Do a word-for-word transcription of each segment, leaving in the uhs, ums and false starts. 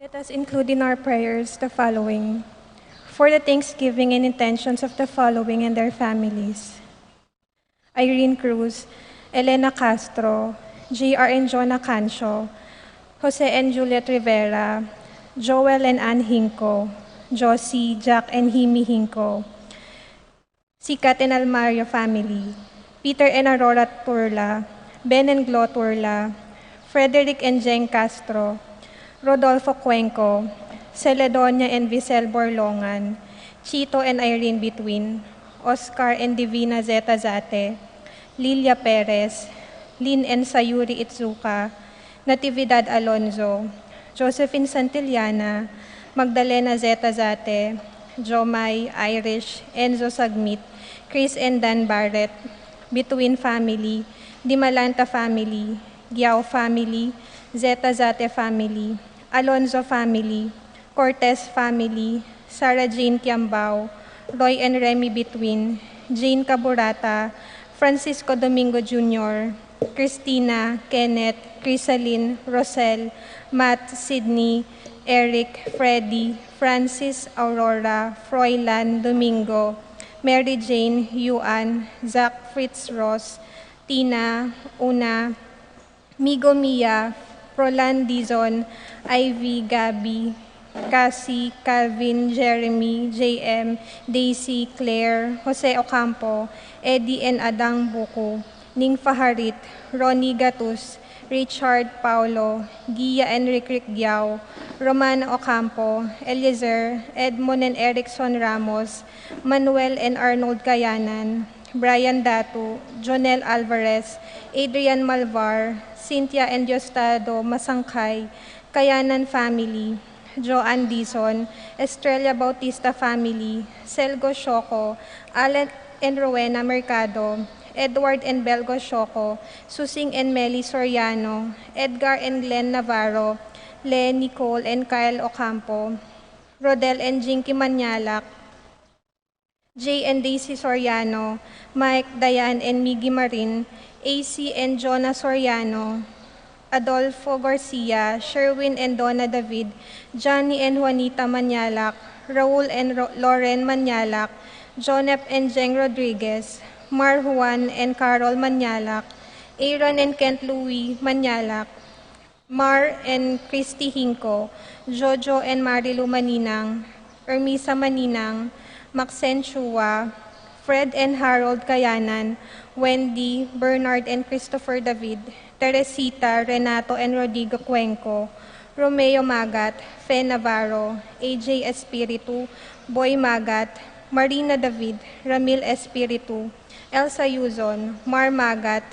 Let us include in our prayers the following: for the thanksgiving and intentions of the following and their families: Irene Cruz, Elena Castro, J R and Jonah Cancio, Jose and Juliet Rivera, Joel and Ann Hinco, Josie, Jack and Himi Hinco, Sikat and Almario family, Peter and Aurora Turla, Ben and Glo Turla, Frederick and Jeng Castro, Rodolfo Cuenco, Celedonia and Visel Borlongan, Chito and Irene Bituin, Oscar and Divina Zeta Zate, Lilia Perez, Lynn and Sayuri Itzuka, Natividad Alonzo, Josephine Santillana, Magdalena Zeta Zate, Jomai, Irish, Enzo Sagmit, Chris and Dan Barrett, Bituin family, Dimalanta family, Giao family, Zeta Zate family, Alonzo family, Cortez family, Sarah Jane Kiambao, Roy and Remy Bituin, Jane Caburata, Francisco Domingo Junior, Christina, Kenneth, Crisalin, Rosel, Matt, Sydney, Eric, Freddy, Francis, Aurora, Froilan, Domingo, Mary Jane, Yuan, Zach, Fritz, Ross, Tina, Una, Migo, Mia, Roland, Dizon, Ivy, Gabby, Cassie, Calvin, Jeremy, J M, Daisy, Claire, Jose Ocampo, Eddie and Adang Buku, Ning Faharit, Ronnie Gatus, Richard, Paulo, Gia and Rick Rick Giao, Romana Ocampo, Eliezer, Edmond and Erickson Ramos, Manuel and Arnold Kayanan, Brian Datu, Jonel Alvarez, Adrian Malvar, Cynthia and Diosdado Masangkay, Kayanan family, Joan Dizon, Estrella Bautista family, Selgo Sioco, Alan and Rowena Mercado, Edward and Belgo Sioco, Susing and Meli Soriano, Edgar and Glenn Navarro, Len, Nicole and Kyle Ocampo, Rodel and Jinky Manyalak, Jay and Daisy Soriano, Mike, Diane and Miggy Marin, A C and Jonah Soriano, Adolfo Garcia, Sherwin and Donna David, Johnny and Juanita Manyalak, Raul and Ro- Lauren Manyalak, Jonep and Jeng Rodriguez, Mar, Juan and Carol Manyalak, Aaron and Kent Louis Manyalak, Mar and Christy Hinco, Jojo and Marilu Maninang, Ermisa Maninang, Maxen Chua, Fred and Harold Kayanan, Wendy, Bernard and Christopher David, Teresita, Renato and Rodrigo Cuenco, Romeo Magat, Fe Navarro, A J Espiritu, Boy Magat, Marina David, Ramil Espiritu, Elsa Yuzon, Mar Magat,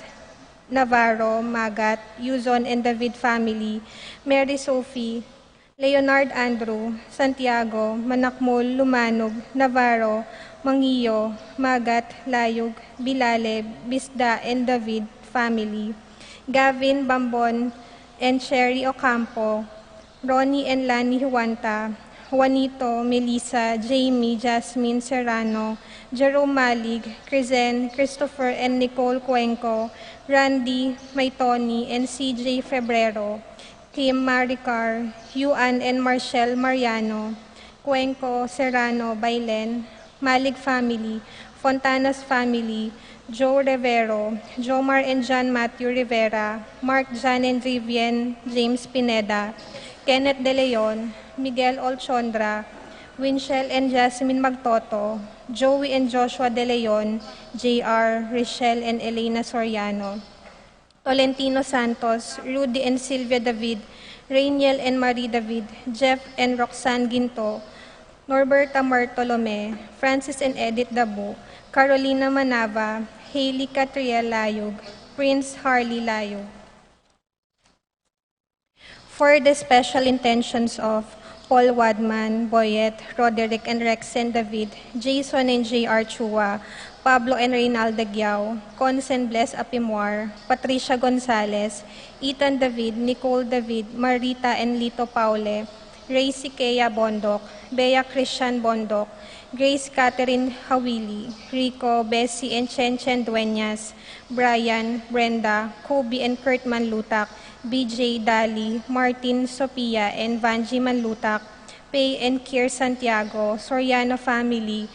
Navarro, Magat, Yuzon and David family, Mary Sophie, Leonard Andrew, Santiago, Manakmul, Lumanog, Navarro, Mangio, Magat, Layug, Bilale, Bisda and David family, Gavin, Bambon and Cherry Ocampo, Ronnie and Lani Huanta, Juanito, Melissa, Jamie, Jasmine Serrano, Jerome Malig, Crizen, Christopher and Nicole Cuenco, Randy, Maitoni and C J Febrero, Kim, Maricar, Yuan and Marshall Mariano, Cuenco, Serrano, Bailen, Malig family, Fontanas family, Joe Rivero, Jomar and John Matthew Rivera, Mark, John and Vivian, James Pineda, Kenneth De Leon, Miguel Olchondra, Winchell and Jasmine Magtoto, Joey and Joshua De Leon, J R, Richelle and Elena Soriano, Tolentino Santos, Rudy and Sylvia David, Rainiel and Marie David, Jeff and Roxanne Ginto, Norberta Martolome, Francis and Edith Dabu, Carolina Manava, Hailey Catriel Layug, Prince Harley Layug. For the special intentions of Paul Wadman, Boyet, Roderick and Rexen David, Jason and J R Chua, Pablo and Reynalda Giao, Cons and Bless Apimuar, Patricia Gonzalez, Ethan David, Nicole David, Marita and Lito Paule, Gracie Kea Bondoc, Bea Christian Bondoc, Grace Catherine Hawili, Rico, Bessie and Chen Chen Dueñas, Brian, Brenda, Kobe and Kurtman Lutak, B J Dali, Martin Sophia and Vangie Manlutak, Pay and Kier Santiago, Soriano family,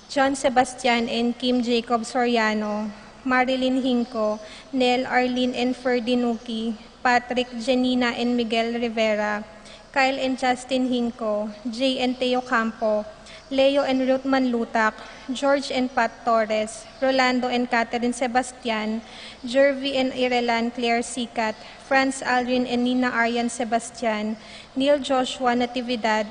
John Sebastian and Kim Jacob Soriano, Marilyn Hinco, Nel, Arlene and Ferdy Nuki, Patrick, Jenina and Miguel Rivera, Kyle and Justin Hinco, Jay and Teo Campo, Leo and Ruth Manlutak, George and Pat Torres, Rolando and Catherine Sebastian, Jervy and Irelan Claire Sicat, Franz Aldrin and Nina Arian Sebastian, Neil Joshua Natividad,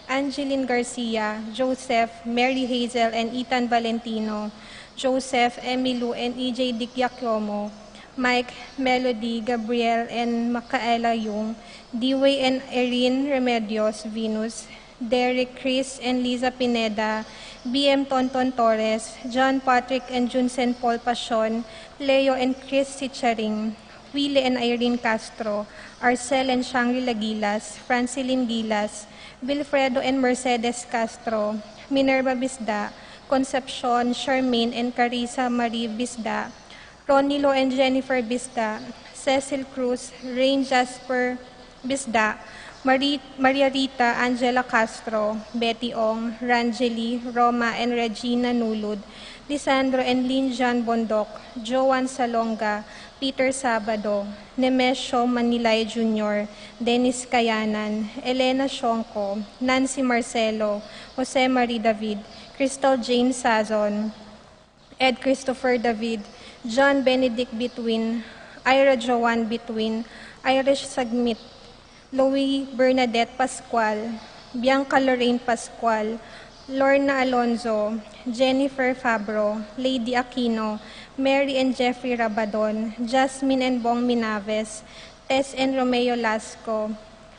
Angeline Garcia, Joseph, Mary Hazel and Ethan Valentino, Joseph, Emilu and E J Dick Giacomo, Mike, Melody, Gabriel and Micaela Yung, Dewey and Erin Remedios, Venus, Derek, Chris and Liza Pineda, B M Tonton Torres, John Patrick and Junsen Paul Pasion, Leo and Chris Sicharing, Willie and Irene Castro, Arcel and Shangri-La Gilas, Francilyn Gilas, Wilfredo and Mercedes Castro, Minerva Bisda, Concepcion, Charmaine and Carissa Marie Bisda, Ronilo and Jennifer Bisda, Cecil Cruz, Rain Jasper Bisda, Mari-, Maria Rita Angela Castro, Betty Ong, Ranjeli, Roma and Regina Nulud, Lisandro and Lynn John Bondoc, Joan Salonga, Peter Sabado, Nemesio Manilay Junior, Dennis Kayanan, Elena Shonko, Nancy Marcelo, Jose Marie David, Crystal Jane Sazon, Ed Christopher David, John Benedict Bitwin, Ira Joan Bitwin, Irish Sagmit, Louis Bernadette Pascual, Bianca Lorraine Pascual, Lorna Alonzo, Jennifer Fabro, Lady Aquino, Mary and Jeffrey Rabadon, Jasmine and Bong Minaves, Tess and Romeo Lasco,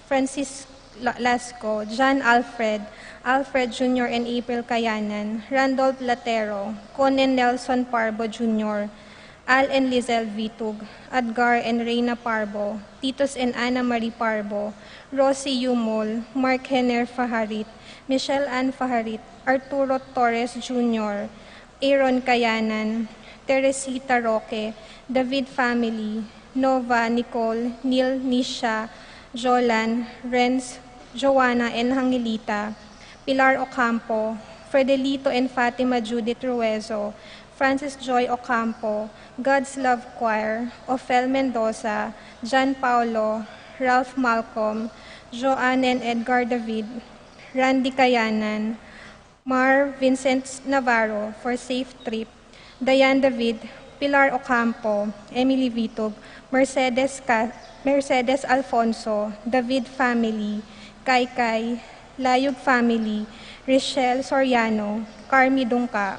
Francis La-, Lasco, John Alfred, Alfred Junior and April Kayanan, Randolph Latero, Con and Nelson Parbo Junior, Al and Lizelle Vitug, Adgar and Reina Parbo, Titus and Ana Marie Parbo, Rosie Yumol, Mark Henner Faharit, Michelle Ann Faharit, Arturo Torres Junior, Aaron Kayanan, Teresita Roque, David family, Nova, Nicole, Neil, Nisha, Jolan, Renz, Joanna and Angelita, Pilar Ocampo, Fredelito and Fatima Judith Ruezo, Francis Joy Ocampo, God's Love Choir, Ophel Mendoza, John Paulo, Ralph Malcolm, Joanne and Edgar David, Randy Kayanan, Mar Vincent Navarro for safe trip, Diane David, Pilar Ocampo, Emily Vitug, Mercedes Ca-, Mercedes Alfonso, David family, Kai Kai, Layug family, Richelle Soriano, Carmi Dungca.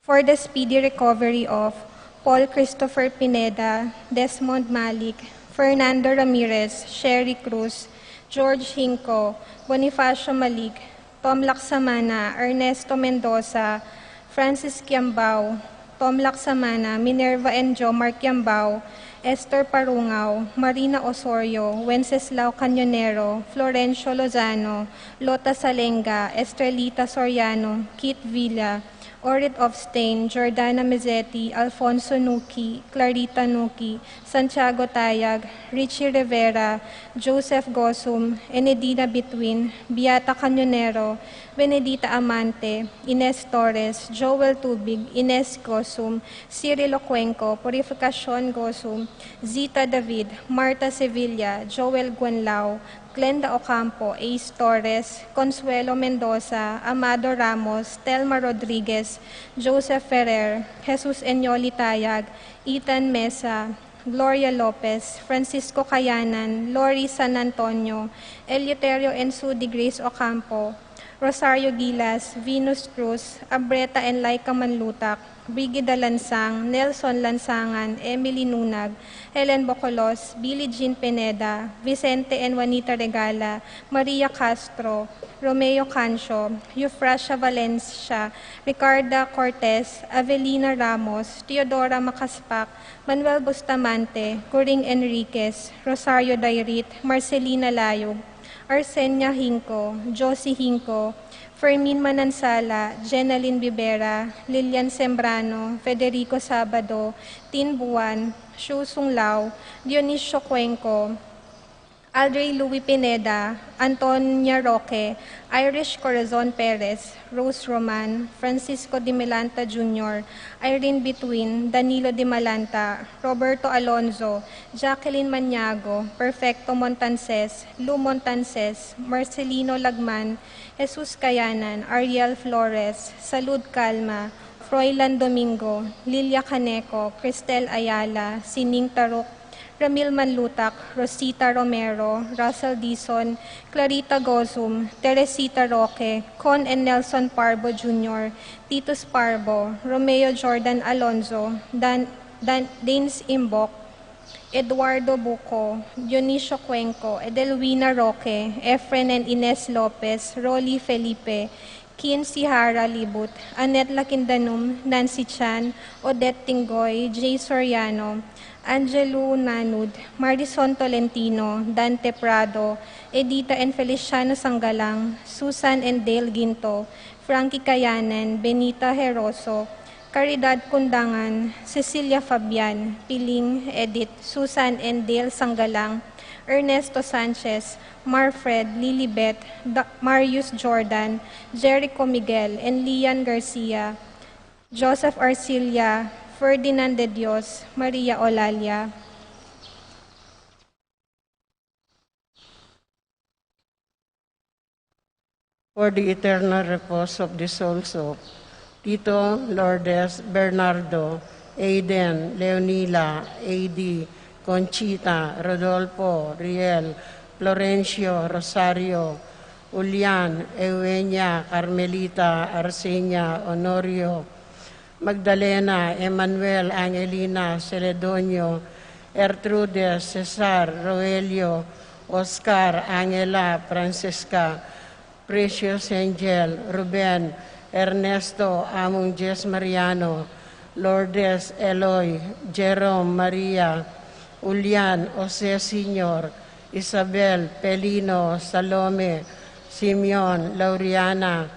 For the speedy recovery of Paul Christopher Pineda, Desmond Malik, Fernando Ramirez, Sherry Cruz, George Hinco, Bonifacio Malik, Tom Laksamana, Ernesto Mendoza, Francis Kiambao, Tom Laksamana, Minerva and Jomar Kiambao, Esther Parungao, Marina Osorio, Wenceslao Cañonero, Florencio Lozano, Lota Salenga, Estrelita Soriano, Kit Villa, Orit Ofstain, Jordana Mezeti, Alfonso Nuki, Clarita Nuki, Santiago Tayag, Richie Rivera, Joseph Gosum, Enedina Bitwin, Beata Cañonero, Benedita Amante, Ines Torres, Joel Tubig, Ines Gosum, Cyril Ocuenco, Purificacion Gosum, Zita David, Marta Sevilla, Joel Guanlao, Glenda Ocampo, Ace Torres, Consuelo Mendoza, Amado Ramos, Telma Rodriguez, Joseph Ferrer, Jesus Enyoli Tayag, Ethan Mesa, Gloria Lopez, Francisco Kayanan, Lori San Antonio, Eleuterio and Sudi Grace Ocampo, Rosario Gilas, Venus Cruz, Abreta and Laika Manlutak, Brigida Lansang, Nelson Lansangan, Emily Nunag, Helen Bocolos, Billie Jean Pineda, Vicente and Juanita Regala, Maria Castro, Romeo Cancio, Eufrasia Valencia, Ricarda Cortez, Avelina Ramos, Teodora Macaspac, Manuel Bustamante, Coring Enriquez, Rosario Dairit, Marcelina Layug, Arsenia Hinco, Josie Hinco, Fermin Manansala, Jenalyn Bibera, Lilian Sembrano, Federico Sabado, Tin Buan, Shu Sung Lao, Dionisio Cuenco, Aldrey Louis Pineda, Antonia Roque, Irish Corazon Perez, Rose Roman, Francisco Di Melanta Junior, Irene Bituin, Danilo Di Malanta, Roberto Alonzo, Jacqueline Maniago, Perfecto Montances, Lou Montances, Marcelino Lagman, Jesus Kayanan, Ariel Flores, Salud Calma, Froilan Domingo, Lilia Caneco, Cristel Ayala, Sining Taruk, Ramil Manlutak, Rosita Romero, Russell Dizon, Clarita Gozum, Teresita Roque, Con and Nelson Parbo Junior, Titus Parbo, Romeo Jordan Alonzo, Dan, Dan, Danes Imbok, Eduardo Buco, Dionisio Cuenco, Edelwina Roque, Efren and Ines Lopez, Rolly Felipe, Kin Sihara Libut, Annette Lakindanum, Nancy Chan, Odette Tinggoy, Jay Soriano, Angelo Nanud, Marison Tolentino, Dante Prado, Edita and Feliciano Sanggalang, Susan and Dale Ginto, Frankie Kayanan, Benita Heroso, Caridad Kundangan, Cecilia Fabian, Piling, Edith, Susan and Dale Sanggalang, Ernesto Sanchez, Marfred, Lilibet, Da-, Marius Jordan, Jericho Miguel, and Lian Garcia, Joseph Arcilla, Ferdinand de Dios, Maria Olalia. For the eternal repose of the souls of Tito, Lourdes, Bernardo, Aiden, Leonila, A D, Conchita, Rodolfo, Riel, Florencio, Rosario, Julian, Eugenia, Carmelita, Arsenia, Honorio, Magdalena, Emmanuel, Angelina, Celedonio, Ertrude, Cesar, Roelio, Oscar, Angela, Francisca, Precious Angel, Ruben, Ernesto, Among Jess Mariano, Lourdes, Eloy, Jerome, Maria, Julian, Jose Senior, Isabel, Pelino, Salome, Simeon, Lauriana,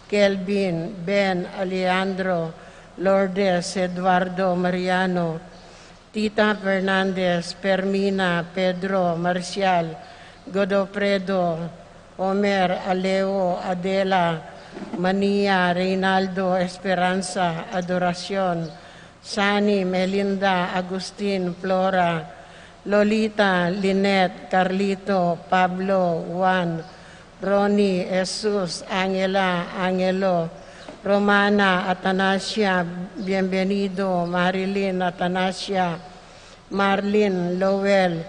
Kelvin, Ben, Alejandro, Lourdes, Eduardo, Mariano, Tita Fernandez, Permina, Pedro, Marcial, Godofredo, Omer, Aleo, Adela, Mania, Reynaldo, Esperanza, Adoracion, Sani, Melinda, Agustin, Flora, Lolita, Lynette, Carlito, Pablo, Juan, Ronnie, Jesus, Angela, Angelo, Romana, Atanasia, Bienvenido, Marilyn, Atanasia, Marlin, Lowell,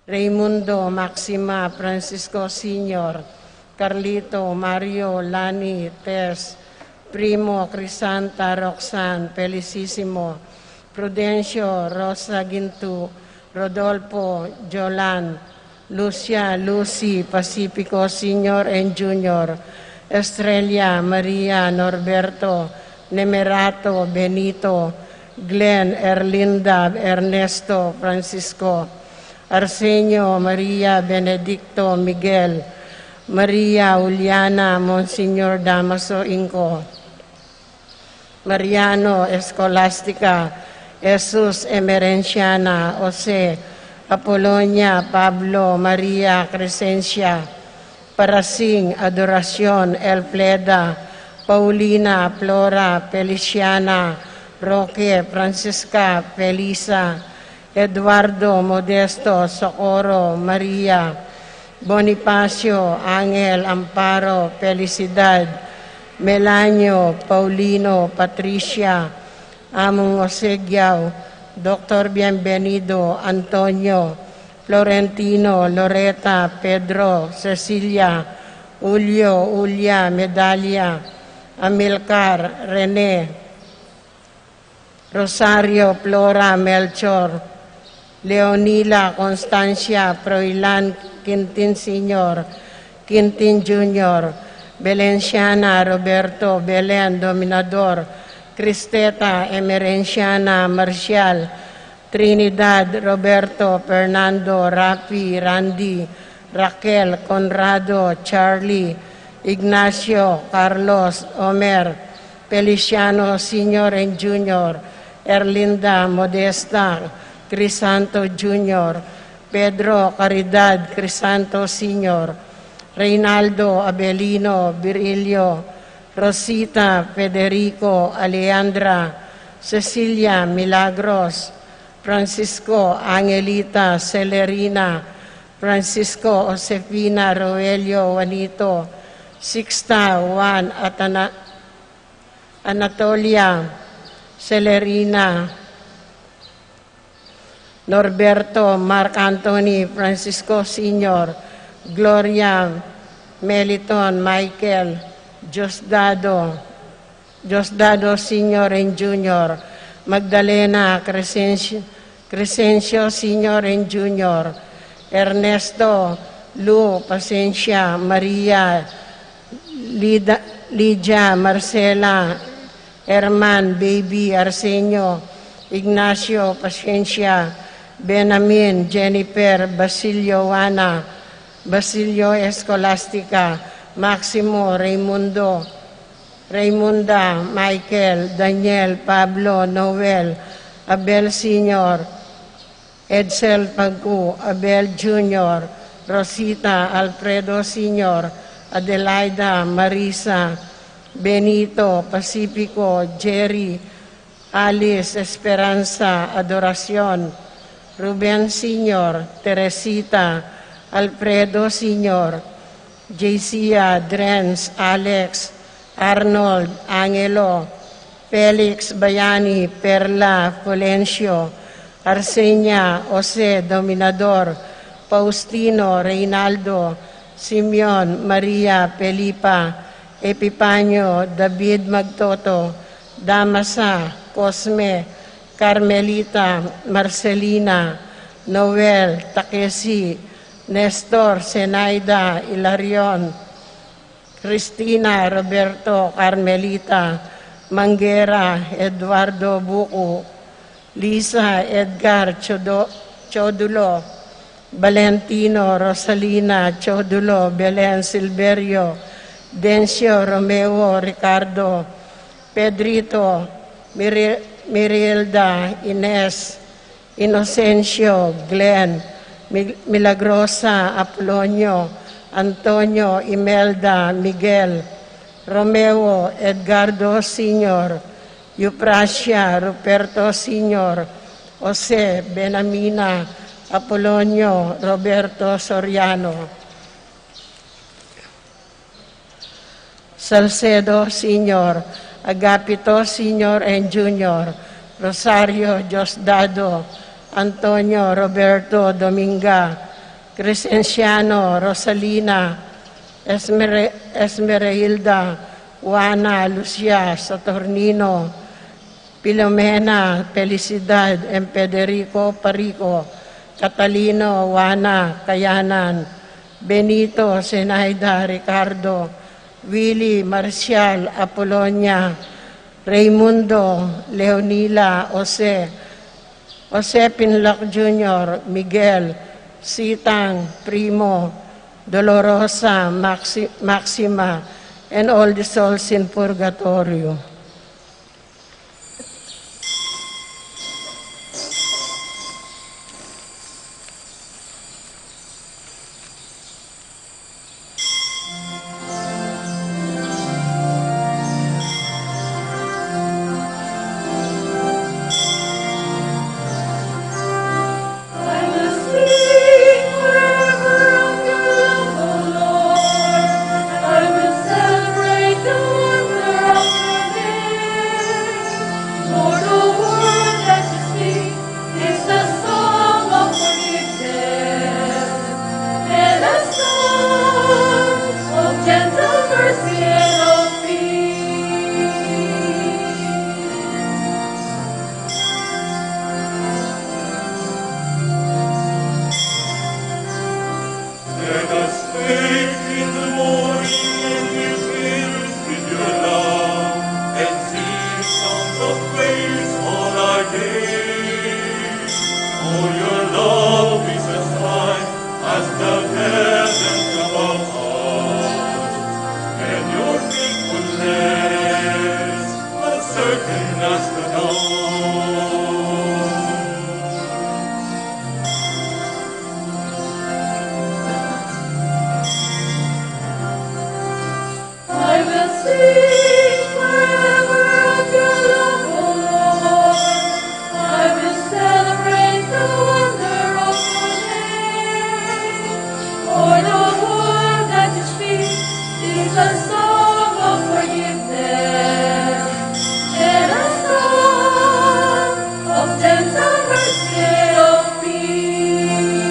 Raymundo, Maxima, Francisco Senior, Carlito, Mario, Lani, Tess, Primo, Crisanta, Roxanne, Felicissimo, Prudencio, Rosa Gintu, Rodolfo, Jolan, Lucia, Lucy, Pacifico Senior and Junior, Estrella, Maria, Norberto, Nemerato, Benito, Glenn, Erlinda, Ernesto, Francisco, Arsenio, Maria, Benedicto, Miguel, Maria, Juliana, Monsignor Damaso Inco, Mariano, Escolastica, Jesus, Emerenciana, Jose, Apolonia, Pablo, Maria, Crescencia, Parasing, Adoracion, Elfleda, Paulina, Flora, Feliciana, Roque, Francisca, Felisa, Eduardo, Modesto, Socorro, Maria, Bonifacio, Angel, Amparo, Felicidad, Melanio, Paulino, Patricia, Among Osegiao, Doctor Bienvenido, Antonio, Florentino, Loreta, Pedro, Cecilia, Julio, Julia, Medalia, Amilcar, Rene, Rosario, Flora, Melchor, Leonila, Constancia, Froilan, Quintin Senior, Quintin Junior, Belenciana, Roberto, Belen, Dominador, Cristeta, Emerenciana, Marcial, Trinidad, Roberto, Fernando, Rafi, Randy, Raquel, Conrado, Charlie, Ignacio, Carlos, Omer, Feliciano Senior and Junior, Erlinda, Modesta, Crisanto Junior, Pedro, Caridad, Crisanto Senior, Reynaldo, Abelino, Virilio, Rosita, Federico, Alejandra, Cecilia, Milagros, Francisco, Angelita, Celerina, Francisco, Josefina, Roelio, Juanito, Sixta, Juan, Atana-, Anatolia, Celerina, Norberto, Mark Anthony, Francisco Senior, Gloria, Meliton, Michael, Diosdado, Diosdado Senior and Junior, Magdalena, Crescencio, Crescencio Senior and Junior, Ernesto, Lu, Pasencia, Maria, Lida-, Lydia, Marcela, Herman, Baby, Arsenio, Ignacio, Pasencia, Benamin, Jennifer, Basilio, Juana, Basilio, Escolastica, Maximo, Raimundo, Raimunda, Michael, Daniel, Pablo, Noel, Abel Senior, Edsel Pagku, Abel Junior, Rosita, Alfredo Senior, Adelaida, Marisa, Benito, Pacifico, Jerry, Alice, Esperanza, Adoracion, Ruben Senior, Teresita, Alfredo Senior, Jaycia, Drens, Alex, Arnold, Angelo, Felix, Bayani, Perla, Fulencio, Arsenia, Jose, Dominador, Faustino, Reynaldo, Simeon, Maria, Felipa, Epipanio, David, Magtoto, Damasa, Cosme, Carmelita, Marcelina, Noel, Takesi, Nestor, Zenaida, Ilarion, Cristina, Roberto, Carmelita, Manguera, Eduardo, Buku, Lisa, Edgar, Chodo-, Chodulo, Valentino, Rosalina, Chodulo, Belen, Silverio, Dencio, Romeo, Ricardo, Pedrito, Miri-, Mirilda, Ines, Inocencio, Glenn, Mi-, Milagrosa, Apolonio, Antonio, Imelda, Miguel, Romeo, Edgardo Senior, Euprasia, Ruperto Senior, Jose, Benamina, Apolonio, Roberto, Soriano, Salcedo Senior, Agapito Senior and Junior, Rosario, Diosdado, Antonio, Roberto, Dominga, Crescenciano, Rosalina, Esmere-, Esmeralda, Juana, Lucia, Saturnino, Filomena, Felicidad, and Federico, Parico, Catalino, Juana, Kayanan, Benito, Zenaida, Ricardo, Willy, Marcial, Apolonia, Raimundo, Leonila, Jose, Jose Pinlock Junior, Miguel, Sitang, Primo, Dolorosa, Maxi-, Maxima, and all the souls in purgatorio. I will sing forever of your love, O Lord. I will celebrate the wonder of your name. For the word that you speak is the song of forgiveness and a song of gentle mercy and of peace. Let us wake in the morning and be filled with your love, and sing songs of praise all our days. For your love is as high as the heavens. And your faithfulness as certain as the dawn. I will sing forever of your love, O Lord. I will celebrate the wonder of your name. For the word that you speak is a song of forgiveness and a song of tender mercy and of peace.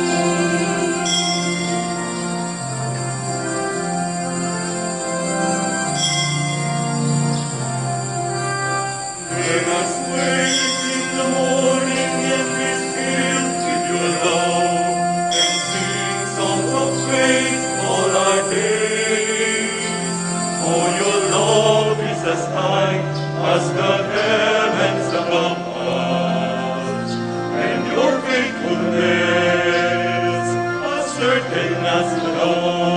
Let us wake in the morning and be filled with your love, and sing songs of praise all our days. For your love is as high as the heavens above us, and your faithfulness as certain as the dawn.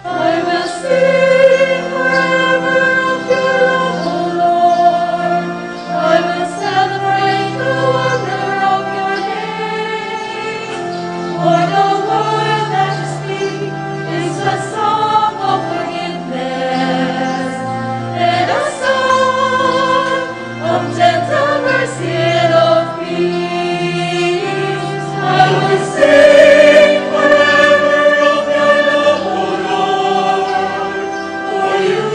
I will sing forever of your love, O Lord. I will celebrate the wonder of your name. For the word that you speak is a song of forgiveness and a song of tender mercy and of peace. I will sing forever of your love, O Lord, for you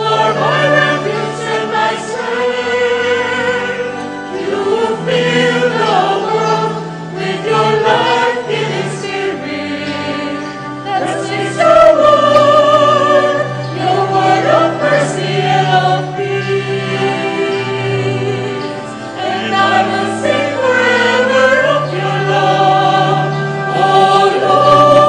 are my refuge and my strength. You fill the world with your life-giving spirit that speaks your word, your word of mercy and of peace. And I will sing forever of your love, O Lord.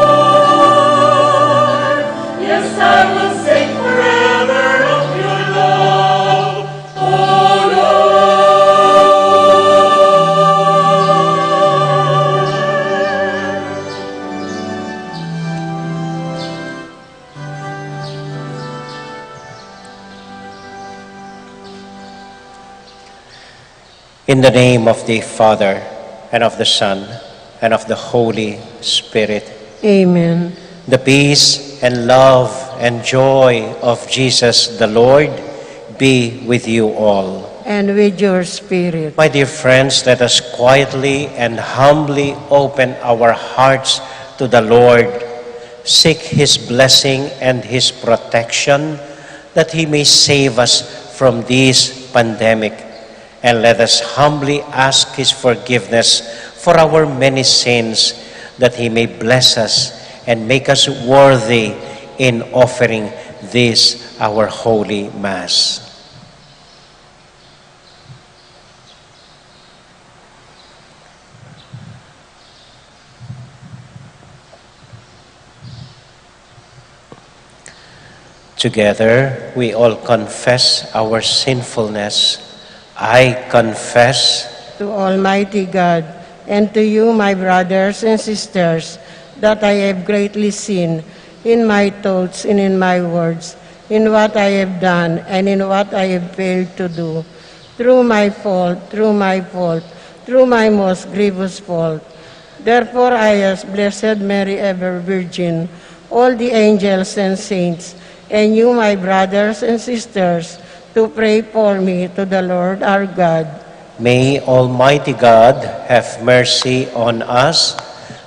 Yes, I will sing forever of your love, O Lord. In the name of the Father, and of the Son, and of the Holy Spirit. Amen. The peace and love and joy of Jesus the Lord be with you all. And with your spirit. My dear friends, let us quietly and humbly open our hearts to the Lord, seek his blessing and his protection, that he may save us from this pandemic. And let us humbly ask his forgiveness for our many sins, that he may bless us and make us worthy in offering this our holy Mass. Together, we all confess our sinfulness. I confess to Almighty God and to you, my brothers and sisters, that I have greatly sinned in my thoughts and in my words, in what I have done and in what I have failed to do. Through my fault, through my fault, through my most grievous fault. Therefore, I ask Blessed Mary, ever Virgin, all the angels and saints, and you, my brothers and sisters, to pray for me to the Lord our God. May Almighty God have mercy on us,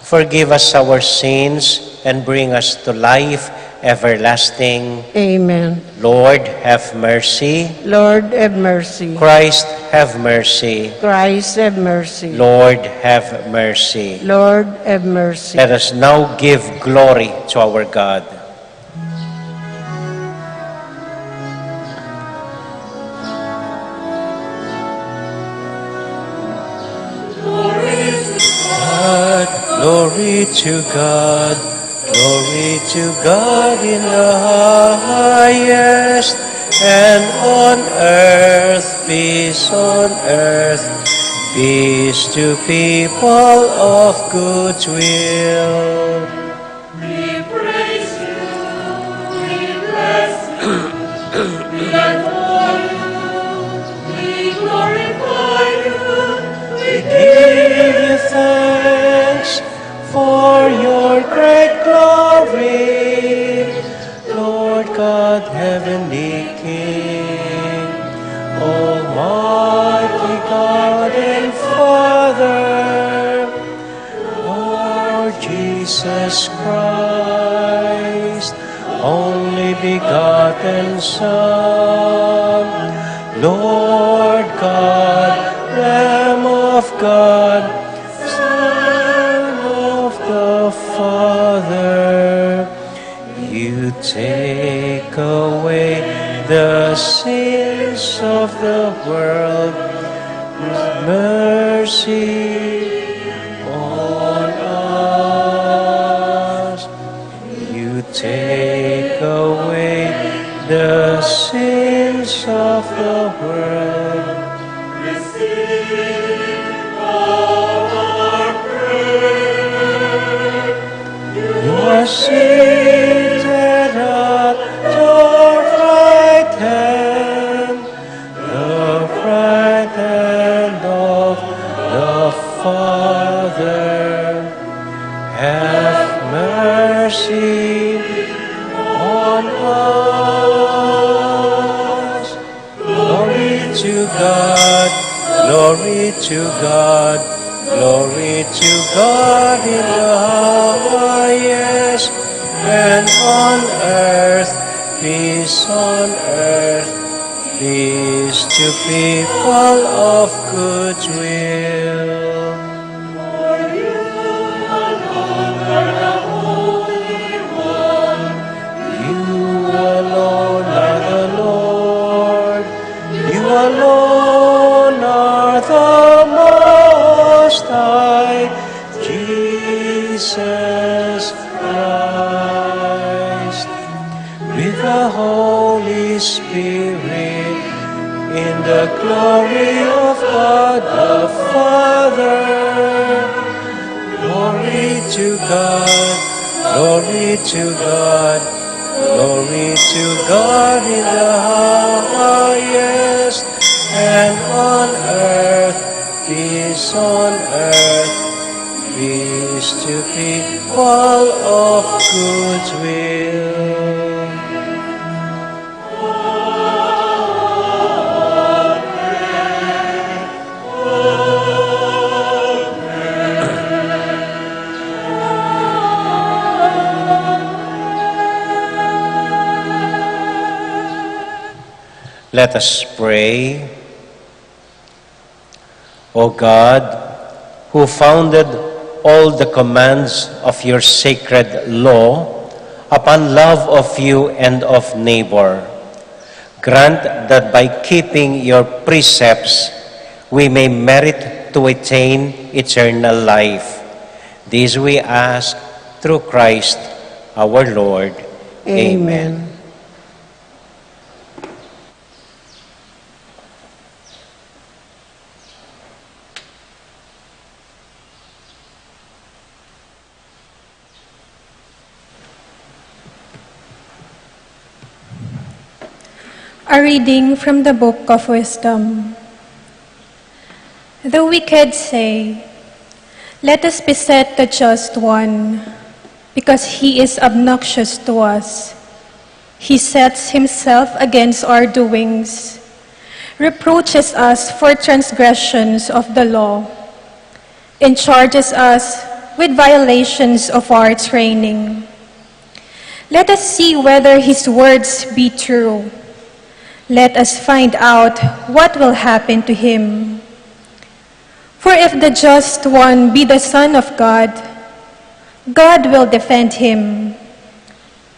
forgive us our sins, and bring us to life everlasting. Amen. Lord, have mercy. Lord, have mercy. Christ, have mercy. Christ, have mercy. Lord, have mercy. Lord, have mercy. Let us now give glory to our God. God, glory to God, glory to God in the highest, And on earth, peace on earth, peace to people of good will. We praise you, we bless you, we adore you, we glorify you, we give you thanks for your great glory, Lord God, heavenly King, Almighty God and Father, Lord Jesus Christ, only begotten Son, Lord God, Lamb of God, Son of the Father, you take away the sins of the world. Have mercy on us. You take away the sins of the world. Receive our prayer. You are seated at your right hand, the right hand of the Father. Have mercy on us. Glory to God, glory to God, glory to God in the highest, and on earth, peace on earth, peace to people of good will. For you alone are the Holy One. You alone are the Lord. You alone are the Most High, Jesus Christ. With the Holy Spirit, in the glory of God the Father. Glory to God, glory to God, glory to God in the highest, and on earth, peace on earth, peace to people of good will. Let us pray. O God, who founded all the commands of your sacred law upon love of you and of neighbor, grant that by keeping your precepts we may merit to attain eternal life. This we ask through Christ our Lord. Amen. Amen. A reading from the Book of Wisdom. The wicked say, "Let us beset the just one, because he is obnoxious to us. He sets himself against our doings, reproaches us for transgressions of the law, and charges us with violations of our training. Let us see whether his words be true. Let us find out what will happen to him. For if the just one be the Son of God, God will defend him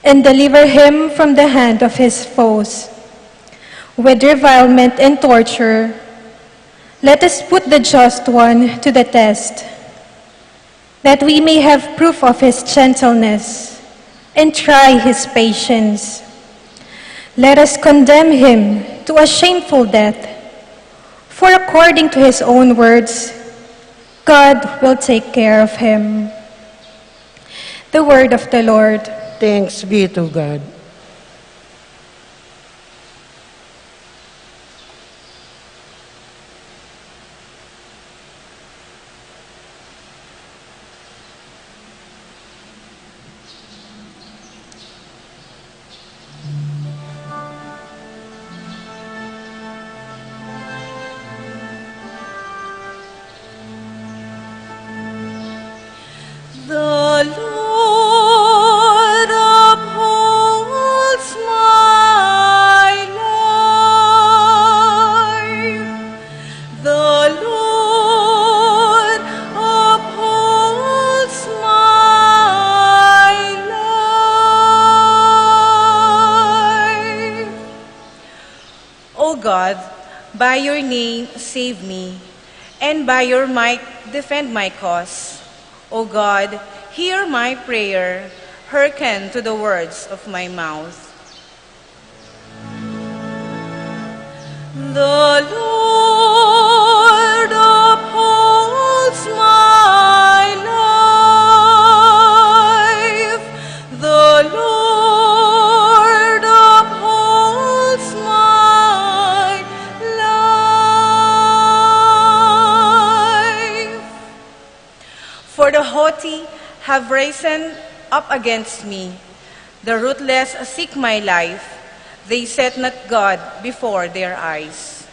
and deliver him from the hand of his foes. With revilement and torture, let us put the just one to the test, that we may have proof of his gentleness and try his patience. Let us condemn him to a shameful death, for according to his own words, God will take care of him. The word of the Lord. Thanks be to God. The Lord upholds my life. The Lord upholds my life. O God, by your name save me, and by your might defend my cause. O God, hear my prayer, hearken to the words of my mouth. The Lord upholds my life. The Lord upholds my life. For the haughty have risen up against me. The ruthless seek my life. They set not God before their eyes.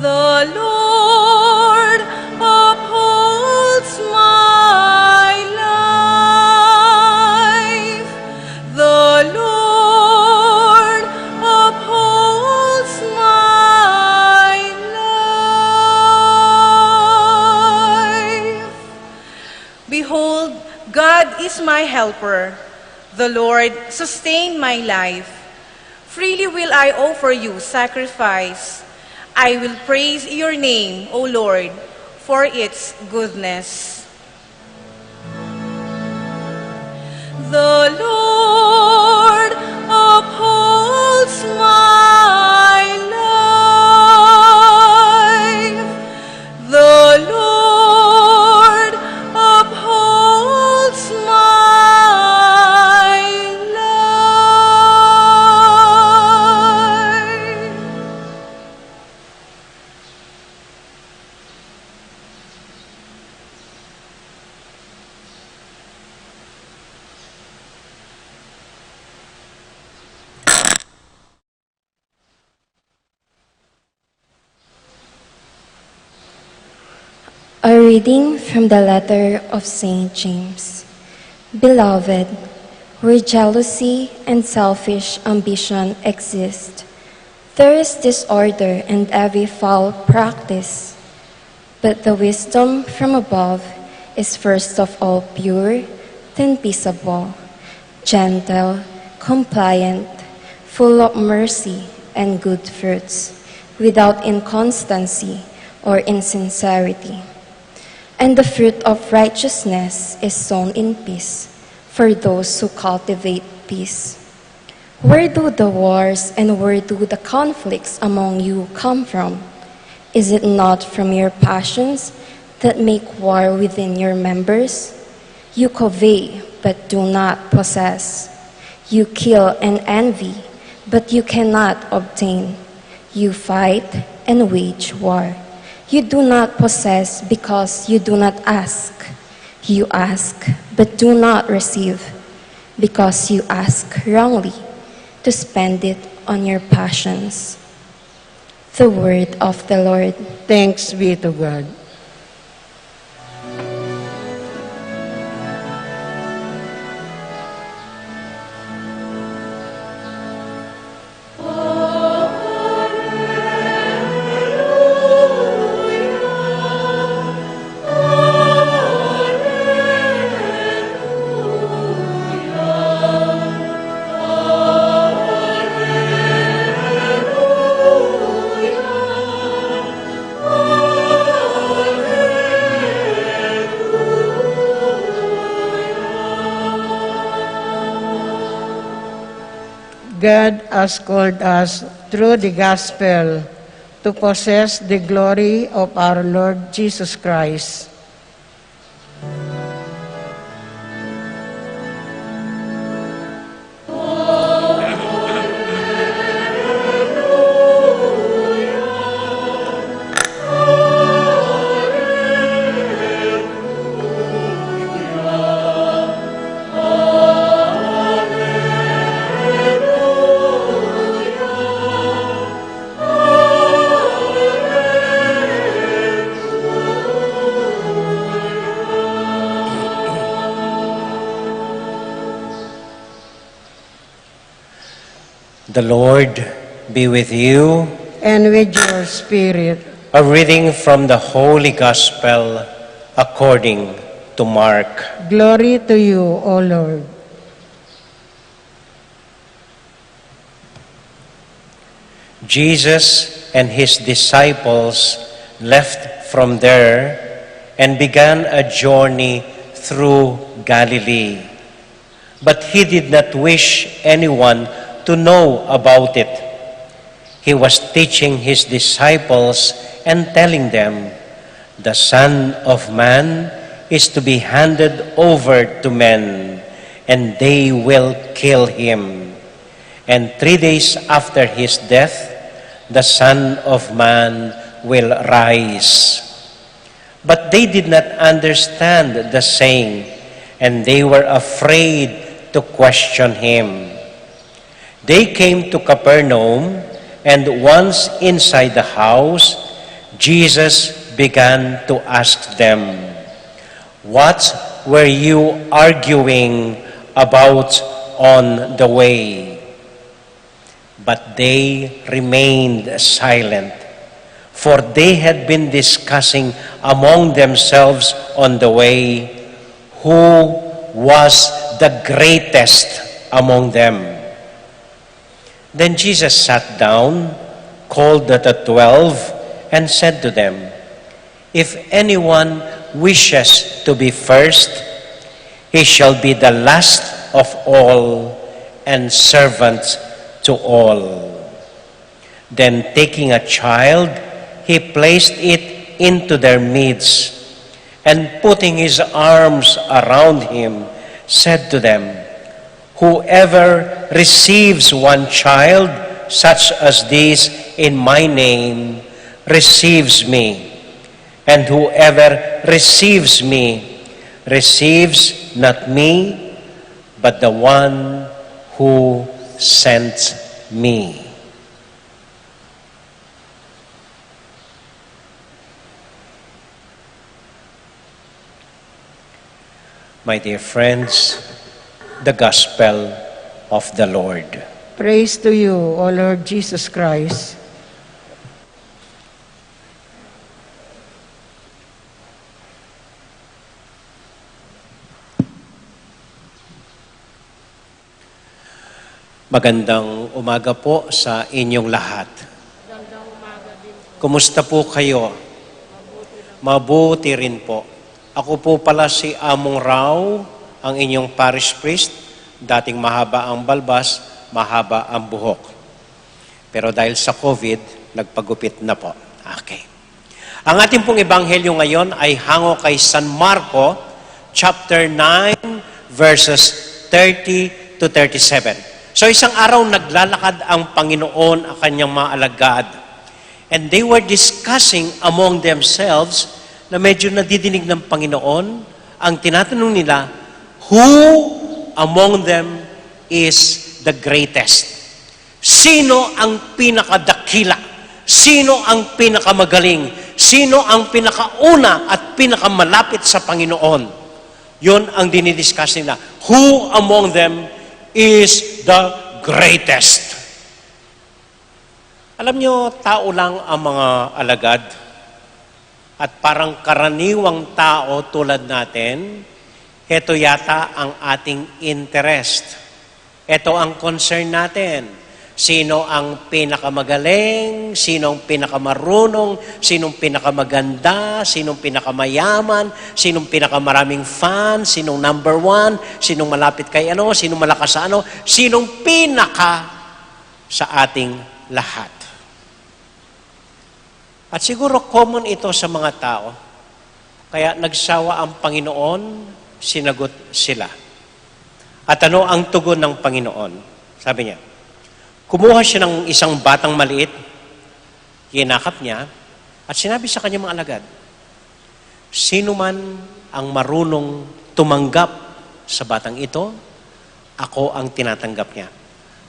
The Lord upholds my life. The Lord upholds my life. Behold, God is my helper. The Lord sustain my life. Freely will I offer you sacrifice. I will praise your name, O Lord, for its goodness. The Lord upholds my life. The Lord upholds my life. A reading from the letter of Saint James. Beloved, where jealousy and selfish ambition exist, there is disorder and every foul practice. But the wisdom from above is first of all pure, then peaceable, gentle, compliant, full of mercy and good fruits, without inconstancy or insincerity. And the fruit of righteousness is sown in peace for those who cultivate peace. Where do the wars and where do the conflicts among you come from? Is it not from your passions that make war within your members? You covet, but do not possess. You kill and envy, but you cannot obtain. You fight and wage war. You do not possess because you do not ask. You ask, but do not receive, because you ask wrongly to spend it on your passions. The word of the Lord. Thanks be to God. God has called us through the gospel to possess the glory of our Lord Jesus Christ. The Lord be with you. And with your spirit. A reading from the Holy Gospel according to Mark. Glory to you, O Lord. Jesus and his disciples left from there and began a journey through Galilee. But he did not wish anyone to know about it. He was teaching his disciples and telling them, "The Son of Man is to be handed over to men, and they will kill him. And three days after his death, the Son of Man will rise." But they did not understand the saying, and they were afraid to question him. They came to Capernaum, and once inside the house, Jesus began to ask them, "What were you arguing about on the way?" But they remained silent, for they had been discussing among themselves on the way who was the greatest among them. Then Jesus sat down, called the twelve, and said to them, "If anyone wishes to be first, he shall be the last of all and servant to all." Then, taking a child, he placed it into their midst, and putting his arms around him, said to them, "Whoever receives one child such as this in my name receives me, and whoever receives me receives not me, but the one who sent me." My dear friends, the gospel of the Lord. Praise to you, O Lord Jesus Christ. Magandang umaga po sa inyong lahat. Magandang umaga din po. Kumusta po kayo? Mabuti naman. Mabuti rin po. Ako po pala si Among Rao, ang inyong parish priest. Dating mahaba ang balbas, mahaba ang buhok. Pero dahil sa COVID, nagpagupit na po. Okay. Ang ating pong ebanghelyo ngayon ay hango kay San Marco, chapter nine, verses thirty to thirty-seven. So, isang araw naglalakad ang Panginoon at kanyang mga alagad. And they were discussing among themselves na medyo nadidinig ng Panginoon, ang tinatanong nila, "Who among them is the greatest?" Sino ang pinakadakila? Sino ang pinakamagaling? Sino ang pinakauna at pinakamalapit sa Panginoon? Yun ang dinidiscuss nila. Who among them is the greatest? Alam nyo, tao lang ang mga alagad. At parang karaniwang tao tulad natin, heto yata ang ating interest. Eto ang concern natin. Sino ang pinakamagaling? Sino ang pinakamarunong? Sino ang pinakamaganda? Sino ang pinakamayaman? Sino ang pinakamaraming fan? Sino ang number one? Sino ang malapit kay ano? Sino ang malakas sa ano? Sino ang pinaka sa ating lahat. At siguro common ito sa mga tao, kaya nagsawa ang Panginoon, sinagot sila. At ano ang tugon ng Panginoon? Sabi niya, kumuha siya ng isang batang maliit, yinakap niya, at sinabi sa kanyang mga alagad, "Sino man ang marunong tumanggap sa batang ito, ako ang tinatanggap niya.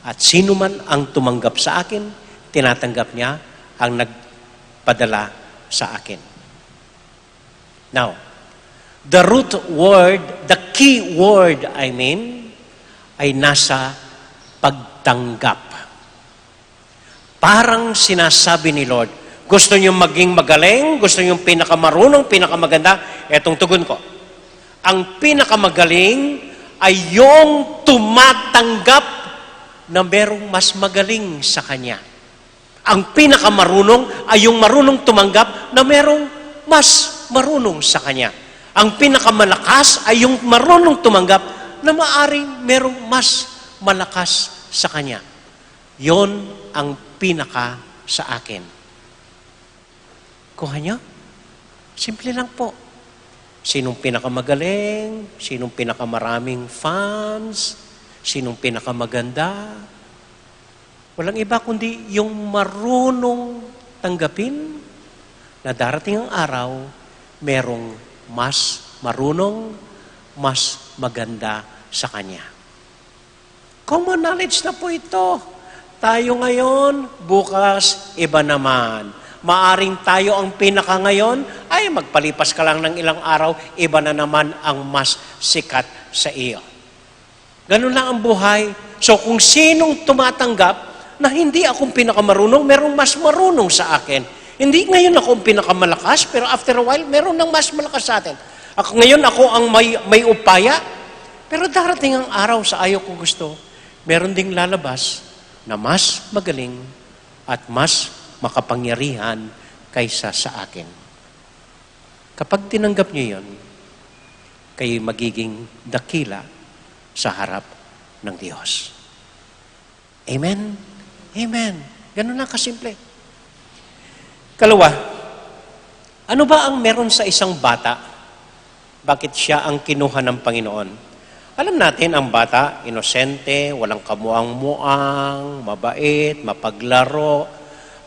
At sino man ang tumanggap sa akin, tinatanggap niya ang nagpadala sa akin." Now, the root word, the key word, I mean, ay nasa pagtanggap. Parang sinasabi ni Lord, gusto niyo maging magaling, gusto niyo yung pinakamarunong, pinakamaganda, etong tugon ko. Ang pinakamagaling ay yung tumatanggap na merong mas magaling sa kanya. Ang pinakamarunong ay yung marunong tumanggap na merong mas marunong sa kanya. Ang pinakamalakas ay yung marunong tumanggap na maaring merong mas malakas sa kanya. Yon ang pinaka sa akin. Kuha niyo? Simple lang po. Sinong pinakamagaling? Sinong pinakamaraming fans? Sinong pinakamaganda? Walang iba kundi yung marunong tanggapin na darating ang araw, merong mas marunong, mas maganda sa kanya. Common knowledge na po ito. Tayo ngayon, bukas, iba naman. Maaring tayo ang pinaka ngayon, ay magpalipas ka lang ng ilang araw, iba na naman ang mas sikat sa iyo. Ganun lang ang buhay. So kung sinong tumatanggap na hindi akong pinakamarunong, merong mas marunong sa akin. Hindi ngayon ako ang pinakamalakas, pero after a while, meron nang mas malakas sa atin. Ako ngayon, ako ang may, may upaya, pero darating ang araw sa ayaw ko gusto, meron ding lalabas na mas magaling at mas makapangyarihan kaysa sa akin. Kapag tinanggap niyo yun, kayo'y magiging dakila sa harap ng Diyos. Amen? Amen. Ganun lang kasimple. Kalawa, ano ba ang meron sa isang bata? Bakit siya ang kinuha ng Panginoon? Alam natin, ang bata, inosente, walang kamuang-muang, mabait, mapaglaro,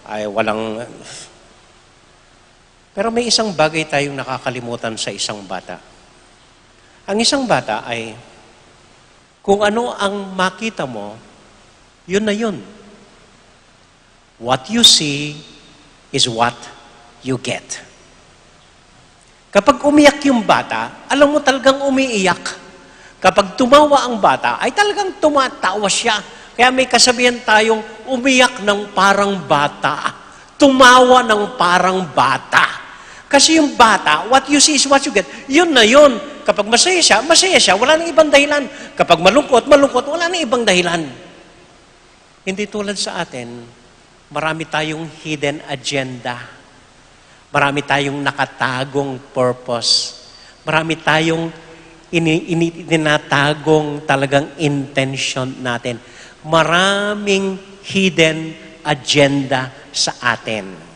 ay walang... Pero may isang bagay tayong nakakalimutan sa isang bata. Ang isang bata ay, kung ano ang makita mo, yun na yun. What you see is what you get. Kapag umiyak yung bata, alam mo talagang umiiyak. Kapag tumawa ang bata, ay talagang tumatawa siya. Kaya may kasabihan tayong umiyak ng parang bata, tumawa ng parang bata. Kasi yung bata, what you see is what you get. Yun na yun. Kapag masaya siya, masaya siya. Wala nang ibang dahilan. Kapag malungkot, malungkot. Wala nang ibang dahilan. Hindi tulad sa atin, marami tayong hidden agenda. Marami tayong nakatagong purpose. Marami tayong ini, ini, tinatagong talagang intention natin. Maraming hidden agenda sa atin.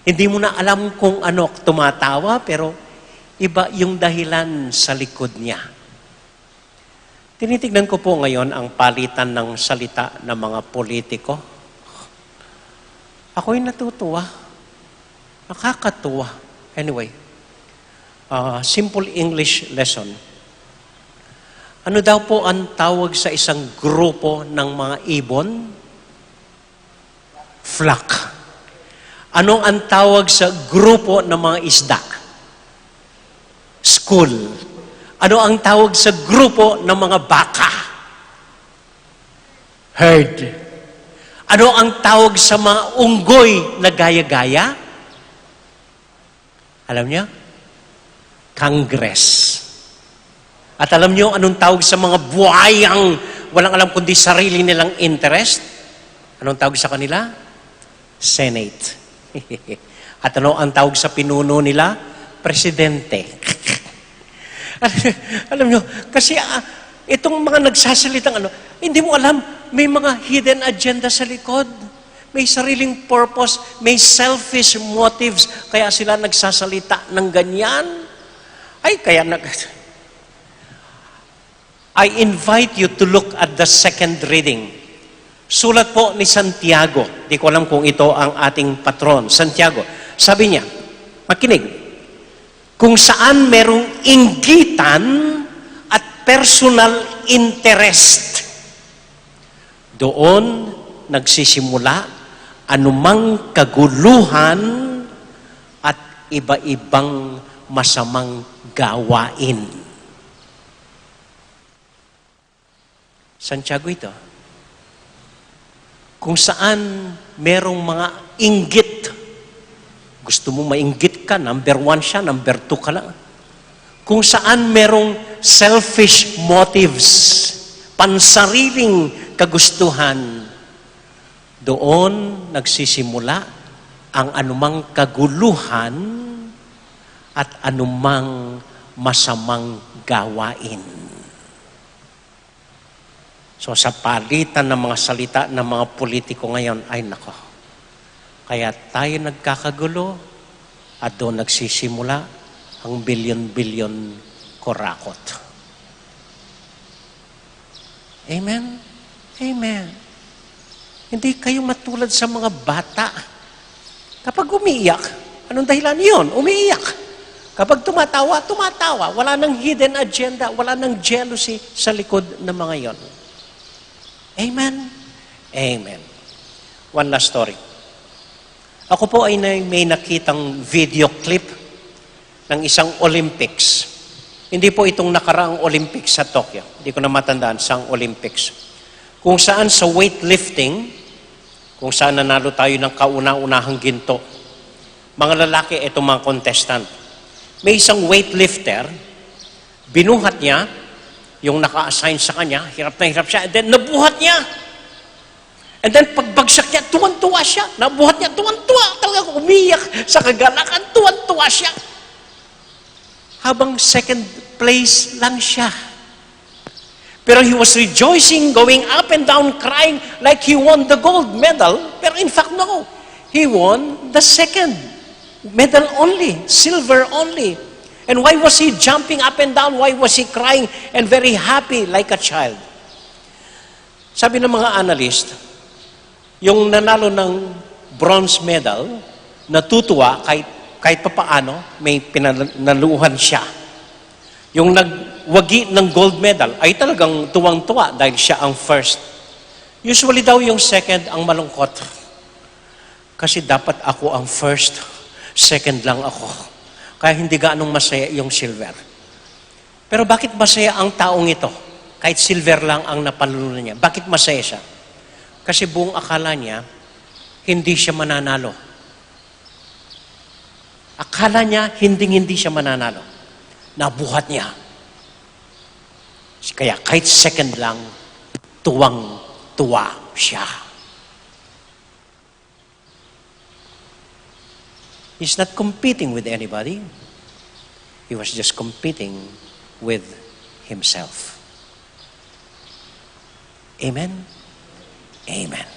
Hindi mo na alam kung ano tumatawa, pero iba yung dahilan sa likod niya. Tinitignan ko po ngayon ang palitan ng salita ng mga politiko. Ako'y natutuwa. Nakakatuwa. Anyway, ah, simple English lesson. Ano daw po ang tawag sa isang grupo ng mga ibon? Flock. Ano ang tawag sa grupo ng mga isda? School. Ano ang tawag sa grupo ng mga baka? Herd. Ano ang tawag sa mga unggoy na gaya-gaya? Alam niyo? Congress. At alam niyo anong tawag sa mga buhayang walang alam kundi sarili nilang interest? Anong tawag sa kanila? Senate. At ano ang tawag sa pinuno nila? Presidente. Alam niyo, kasi, ah, itong mga nagsasalitang ano, Hindi mo alam, may mga hidden agenda sa likod. May sariling purpose, may selfish motives, kaya sila nagsasalita ng ganyan. Ay, kaya nag-, I invite you to look at the second reading. Sulat po ni Santiago. Di ko alam kung ito ang ating patron. Santiago. Sabi niya, makinig, kung saan merong inggitan at personal interest, doon nagsisimula anumang kaguluhan at iba-ibang masamang gawain. Santiago ito. Kung saan merong mga inggit, gusto mo mainggit ka, number one siya, number two ka lang. Kung saan merong selfish motives, pansariling kagustuhan, doon nagsisimula ang anumang kaguluhan at anumang masamang gawain. So, sa palitan ng mga salita ng mga politiko ngayon, ay nako, kaya tayo nagkakagulo at doon nagsisimula ang bilyon-bilyon kurakot. Amen? Amen. Hindi kayo matulad sa mga bata. Kapag umiiyak, anong dahilan yun? Umiiyak. Kapag tumatawa, tumatawa. Wala nang hidden agenda, wala nang jealousy sa likod ng mga yon. Amen? Amen. One last story. Ako po ay na-, may nakitang video clip ng isang Olympics. Hindi po itong nakaraang Olympics sa Tokyo. Hindi ko na matandaan saang Olympics. Kung saan sa weightlifting, kung saan nanalo tayo ng kauna-unahang ginto. Mga lalaki, itong mga contestant. May isang weightlifter, binuhat niya yung naka-assign sa kanya, hirap na hirap siya, and then nabuhat niya. And then pagbagsak niya, tuwang-tuwa siya. Nabuhat niya, tuwang-tuwa. Talagang umiyak sa kagalakan, tuwang-tuwa siya. Habang second place lang siya. Pero he was rejoicing, going up and down, crying like he won the gold medal. Pero in fact, no. He won the second medal only, silver only. And why was he jumping up and down? Why was he crying and very happy like a child? Sabi ng mga analyst, yung nanalo ng bronze medal, natutuwa kahit, kahit papaano may pinanaluhan siya. Yung nagwagi ng gold medal ay talagang tuwang-tuwa dahil siya ang first. Usually daw yung second ang malungkot. Kasi dapat ako ang first, second lang ako. Kaya hindi gaanong masaya yung silver. Pero bakit masaya ang taong ito? Kahit silver lang ang napanalunan niya. Bakit masaya siya? Kasi buong akala niya, hindi siya mananalo. Akala niya, hinding-hindi siya mananalo. Nabuhat niya. Kaya kahit second lang, tuwang-tuwa siya. He's not competing with anybody. He was just competing with himself. Amen? Amen.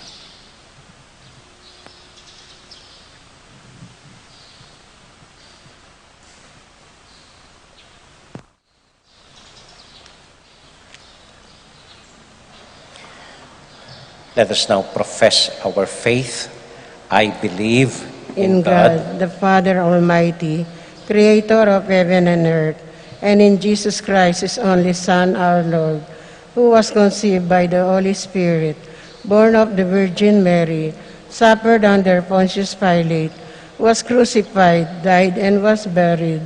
Let us now profess our faith. I believe in In God, God, the Father Almighty, creator of heaven and earth, and in Jesus Christ, his only Son, our Lord, who was conceived by the Holy Spirit, born of the Virgin Mary, suffered under Pontius Pilate, was crucified, died, and was buried.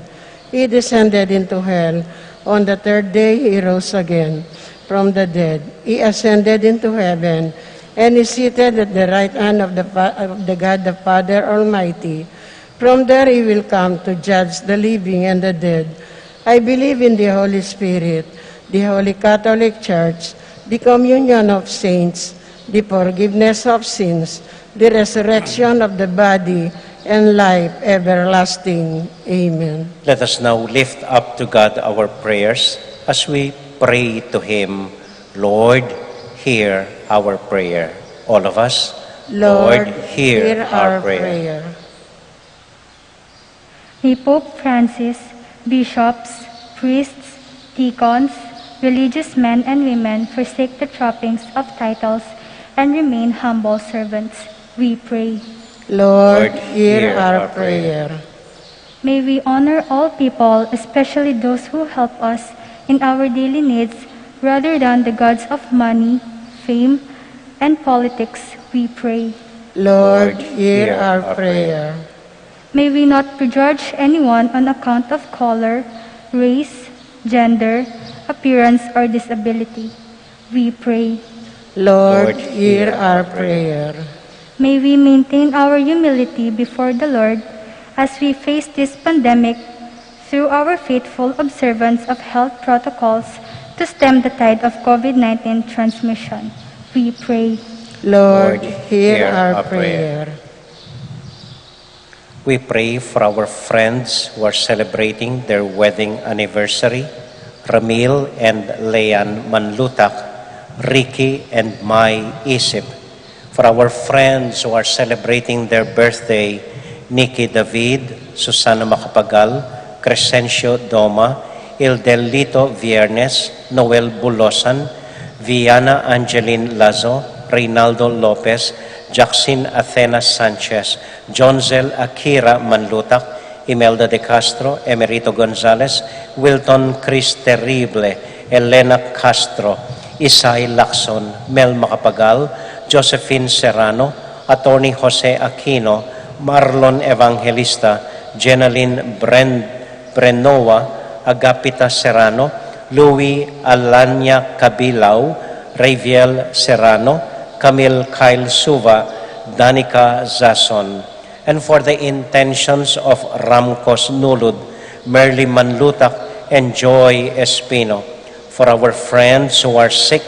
He descended into hell. On the third day he rose again from the dead. He ascended into heaven and is seated at the right hand of the, Fa- of the God the Father Almighty. From there he will come to judge the living and the dead. I believe in the Holy Spirit, the Holy Catholic Church, the communion of saints, the forgiveness of sins, the resurrection of the body, and life everlasting. Amen. Let us now lift up to God our prayers as we pray to Him. Lord, hear our prayer. All of us, Lord, hear our prayer. May Pope Francis, bishops, priests, deacons, religious men and women forsake the trappings of titles and remain humble servants, we pray. Lord, hear our prayer. May we honor all people, especially those who help us in our daily needs, rather than the gods of money, fame, and politics, we pray. Lord, hear our prayer. May we not prejudge anyone on account of color, race, gender, appearance, or disability, we pray. Lord, hear our prayer. May we maintain our humility before the Lord as we face this pandemic through our faithful observance of health protocols to stem the tide of COVID nineteen transmission, we pray. Lord, hear our prayer. We pray for our friends who are celebrating their wedding anniversary, Ramil and Leanne Manlutak, Ricky and Mai Isip. For our friends who are celebrating their birthday, Nikki David, Susana Macapagal, Crescencio Doma, Ildelito Viernes, Noel Bulosan, Viana Angeline Lazo, Reynaldo Lopez, Jackson Athena Sanchez, Jonzel Akira Manlutak, Imelda de Castro, Emerito Gonzalez, Wilton Chris Terrible, Elena Castro, Isai Lacson, Mel Macapagal, Josephine Serrano, Attorney Jose Aquino, Marlon Evangelista, Jenaline Bren-, Brenoa, Agapita Serrano, Louis Alanya Cabilao, Raviel Serrano, Camille Kyle Suva, Danica Zason. And for the intentions of Ramcos Nulud, Merly Manlutak, and Joy Espino. For our friends who are sick,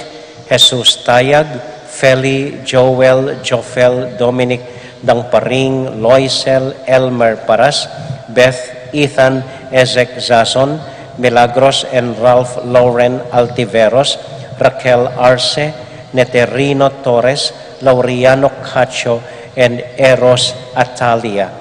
Jesus Tayag, Feli, Joel, Jofel, Dominic, Dangparing, Loisel, Elmer Paras, Beth, Ethan, Ezek Zason, Milagros and Ralph Lauren Altiveros, Raquel Arce, Neterino Torres, Laureano Cacho, and Eros Atalia.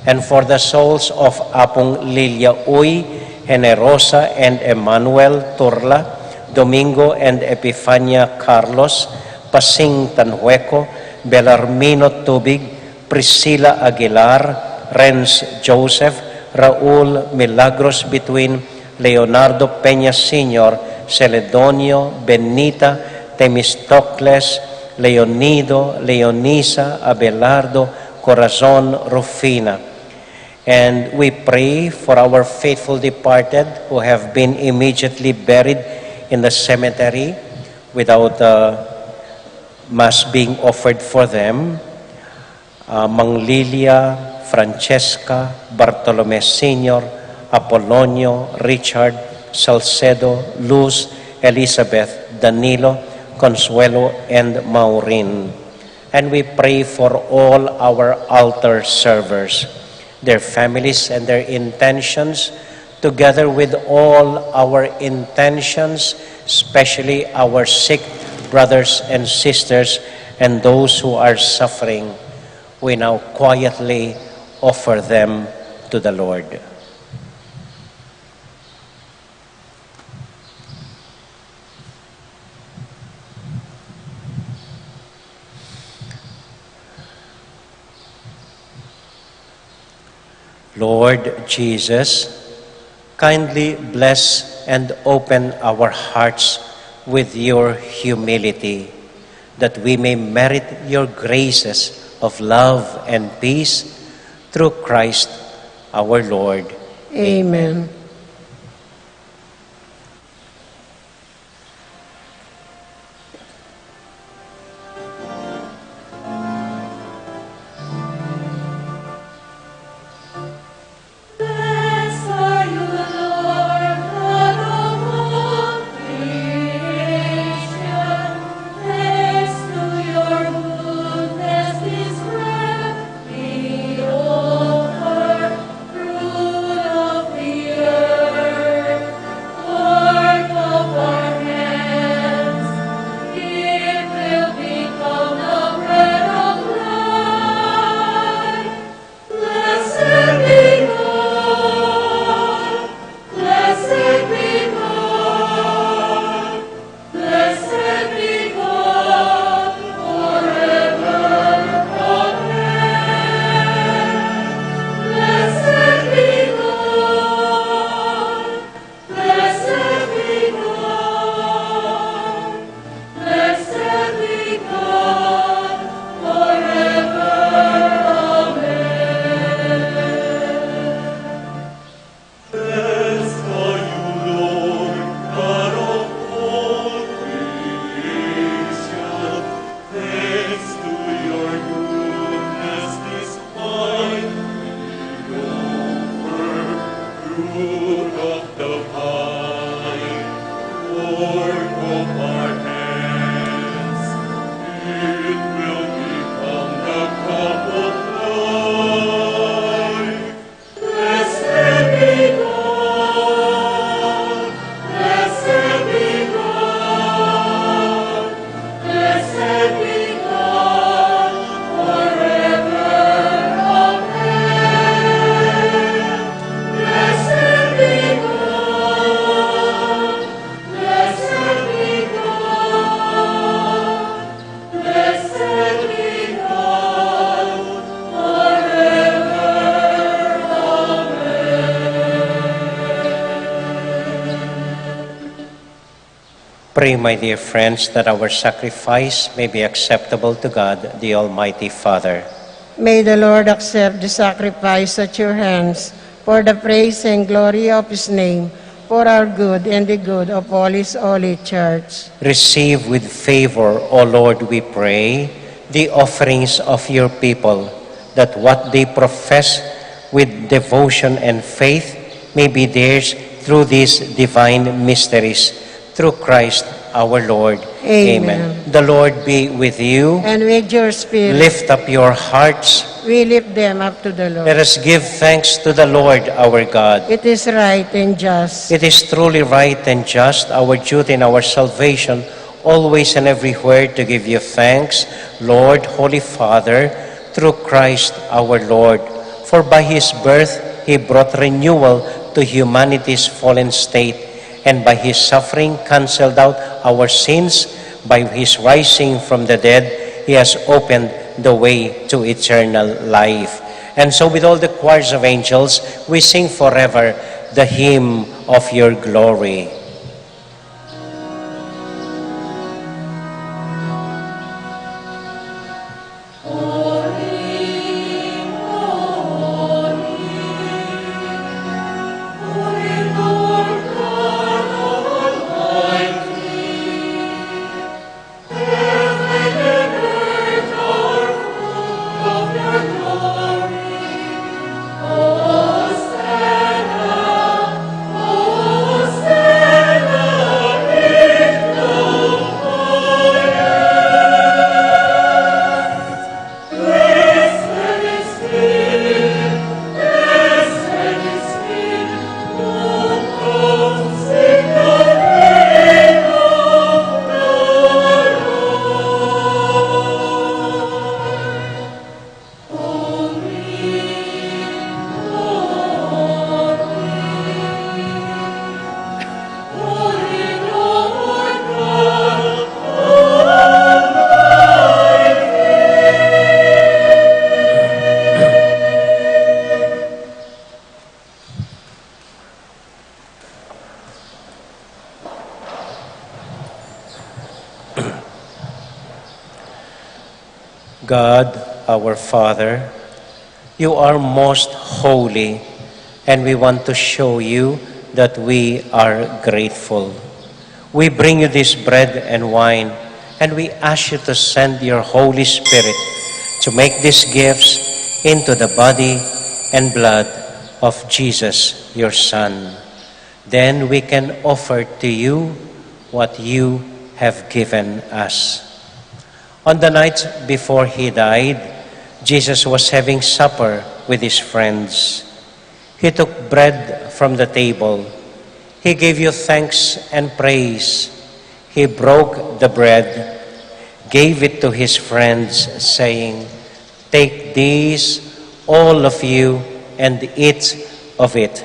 And for the souls of Apung Lilia Uy, Generosa and Emmanuel Turla, Domingo and Epifania Carlos, Pasing Tanhueco, Belarmino Tubig, Priscilla Aguilar, Renz Joseph, Raul Milagros Bituin, Leonardo Peña Senior, Celedonio, Benita, Temistocles, Leonido, Leonisa, Abelardo, Corazon, Rufina. And we pray for our faithful departed who have been immediately buried in the cemetery without, uh, mass being offered for them. Uh, Mang Lilia, Francesca, Bartolome Senior, Apolonio, Richard, Salcedo, Luz, Elizabeth, Danilo, Consuelo, and Maureen. And we pray for all our altar servers, their families, and their intentions, together with all our intentions, especially our sick brothers and sisters and those who are suffering. We now quietly offer them to the Lord. Lord Jesus, kindly bless and open our hearts with your humility, that we may merit your graces of love and peace through Christ our Lord. Amen. Pray, my dear friends, that our sacrifice may be acceptable to God, the Almighty Father. May the Lord accept the sacrifice at your hands for the praise and glory of his name, for our good and the good of all his holy church. Receive with favor, O Lord, we pray, the offerings of your people, that what they profess with devotion and faith may be theirs through these divine mysteries. Through Christ our Lord. Amen. Amen. The Lord be with you. And with your spirit. Lift up your hearts. We lift them up to the Lord. Let us give thanks to the Lord our God. It is right and just. It is truly right and just, our duty and our salvation, always and everywhere to give you thanks, Lord, Holy Father, through Christ our Lord. For by his birth he brought renewal to humanity's fallen state, and by his suffering canceled out our sins. By his rising from the dead, he has opened the way to eternal life. And so, with all the choirs of angels, we sing forever the hymn of your glory. God, our Father, you are most holy, and we want to show you that we are grateful. We bring you this bread and wine, and we ask you to send your Holy Spirit to make these gifts into the body and blood of Jesus, your Son. Then we can offer to you what you have given us. On the night before he died, Jesus was having supper with his friends. He took bread from the table. He gave you thanks and praise. He broke the bread, gave it to his friends, saying, "Take this, all of you, and eat of it.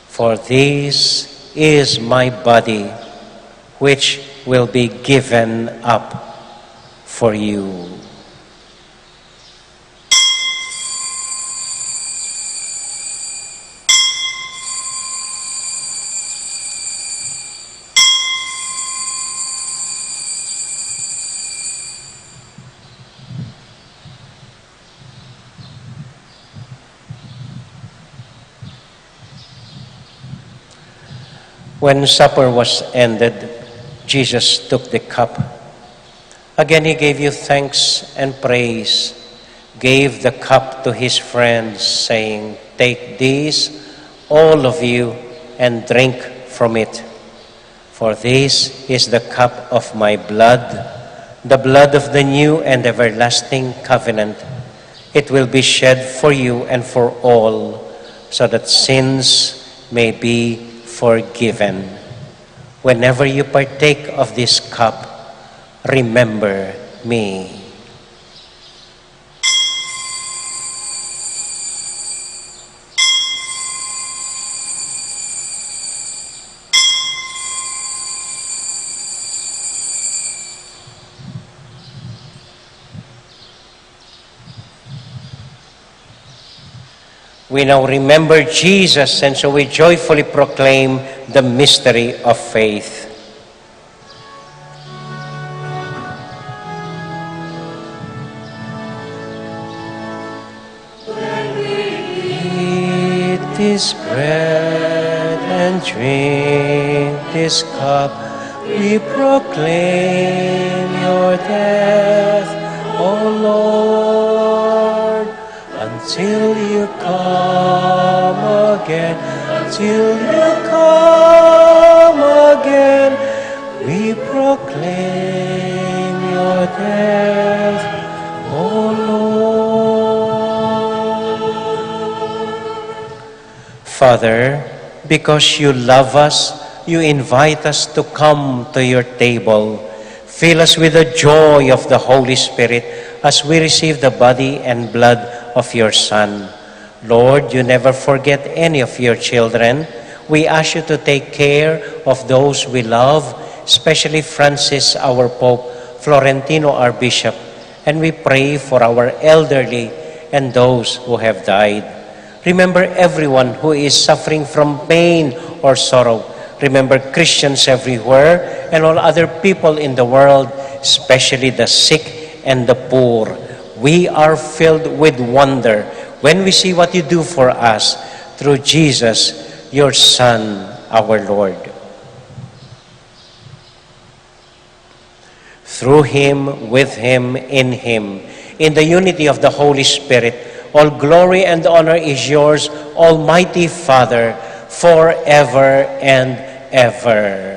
For this is my body, which will be given up for you." When supper was ended, Jesus took the cup. Again, he gave you thanks and praise, gave the cup to his friends, saying, "Take this, all of you, and drink from it. For this is the cup of my blood, the blood of the new and everlasting covenant. It will be shed for you and for all, so that sins may be forgiven. Whenever you partake of this cup, remember me." We now remember Jesus, and so we joyfully proclaim the mystery of faith. this bread and drink this cup, we proclaim your death, O Lord, until you come again, until you come again, we proclaim your death, O Lord. Father, because you love us, you invite us to come to your table. Fill us with the joy of the Holy Spirit as we receive the body and blood of your Son. Lord, you never forget any of your children. We ask you to take care of those we love, especially Francis, our Pope, Florentino, our Bishop, and we pray for our elderly and those who have died. Remember everyone who is suffering from pain or sorrow. Remember Christians everywhere and all other people in the world, especially the sick and the poor. We are filled with wonder when we see what you do for us through Jesus, your Son, our Lord. Through him, with him, in him, in the unity of the Holy Spirit, all glory and honor is yours, Almighty Father, forever and ever.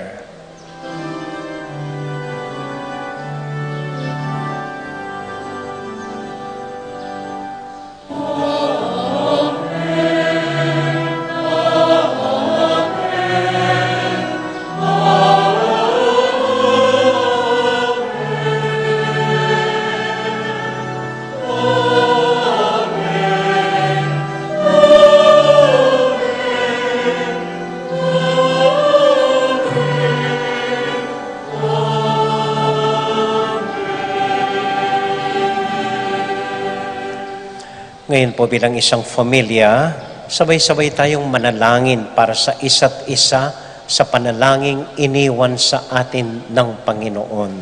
Ngayon po, bilang isang pamilya, sabay-sabay tayong manalangin para sa isa't isa sa panalangin iniwan sa atin ng Panginoon.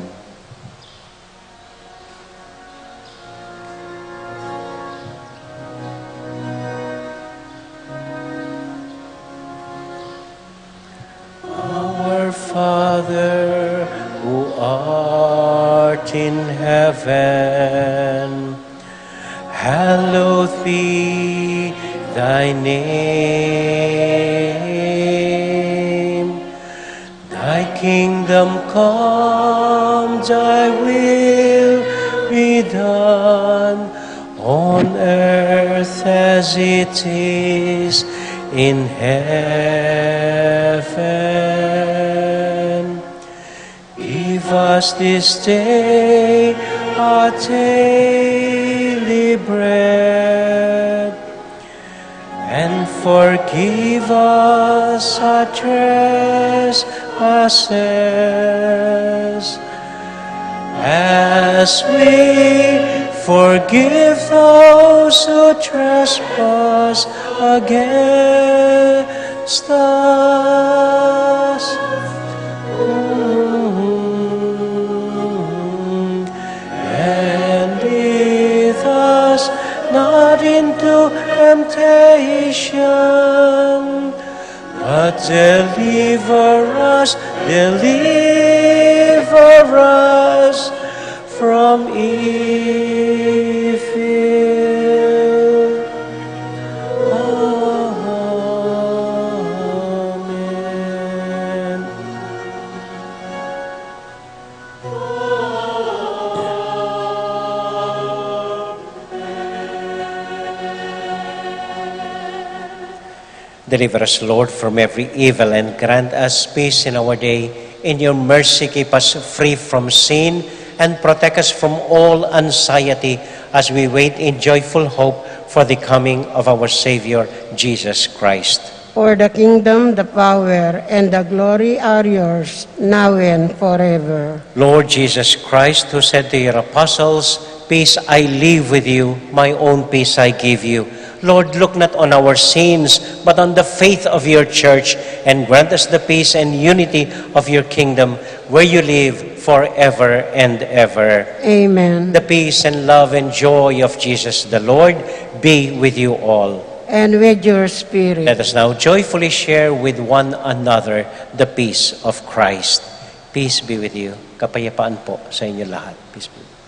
Our Father, who art in heaven, hallowed be thy name. Thy kingdom come, thy will be done on earth as it is in heaven. Give us this day our daily bread, and forgive us our trespasses, as we forgive those who trespass against us. And lead us not into temptation, but deliver us, deliver us from evil. Amen. Deliver us, Lord, from every evil, and grant us peace in our day. In your mercy, keep us free from sin and protect us from all anxiety as we wait in joyful hope for the coming of our Savior, Jesus Christ. For the kingdom, the power, and the glory are yours, now and forever. Lord Jesus Christ, who said to your apostles, "Peace I leave with you, my own peace I give you." Lord, look not on our sins, but on the faith of your church, and grant us the peace and unity of your kingdom, where you live forever and ever. Amen. The peace and love and joy of Jesus the Lord be with you all. And with your spirit. Let us now joyfully share with one another the peace of Christ. Peace be with you. Kapayapaan po sa inyo lahat. Peace be with you.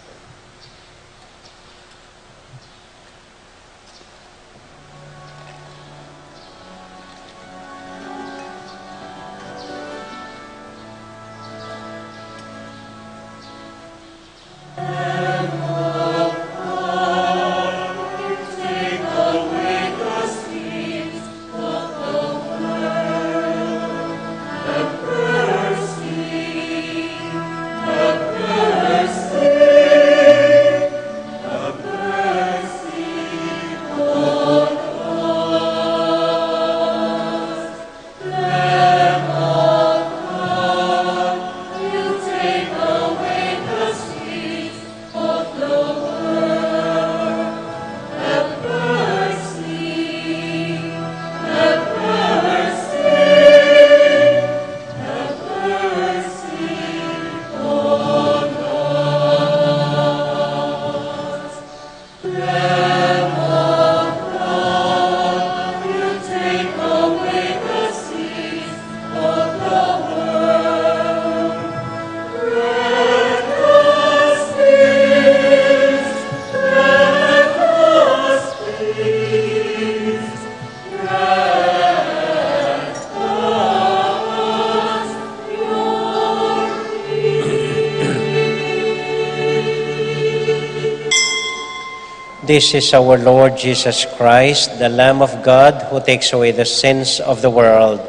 This is our Lord Jesus Christ, the Lamb of God, who takes away the sins of the world.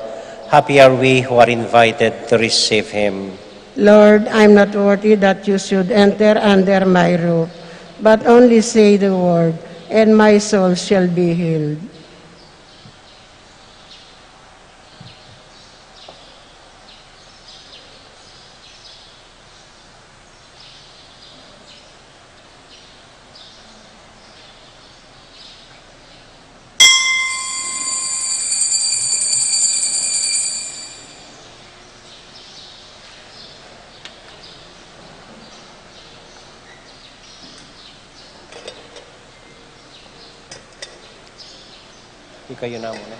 Happy are we who are invited to receive him. Lord, I'm not worthy that you should enter under my roof, but only say the word, and my soul shall be healed. Ikayu na muna.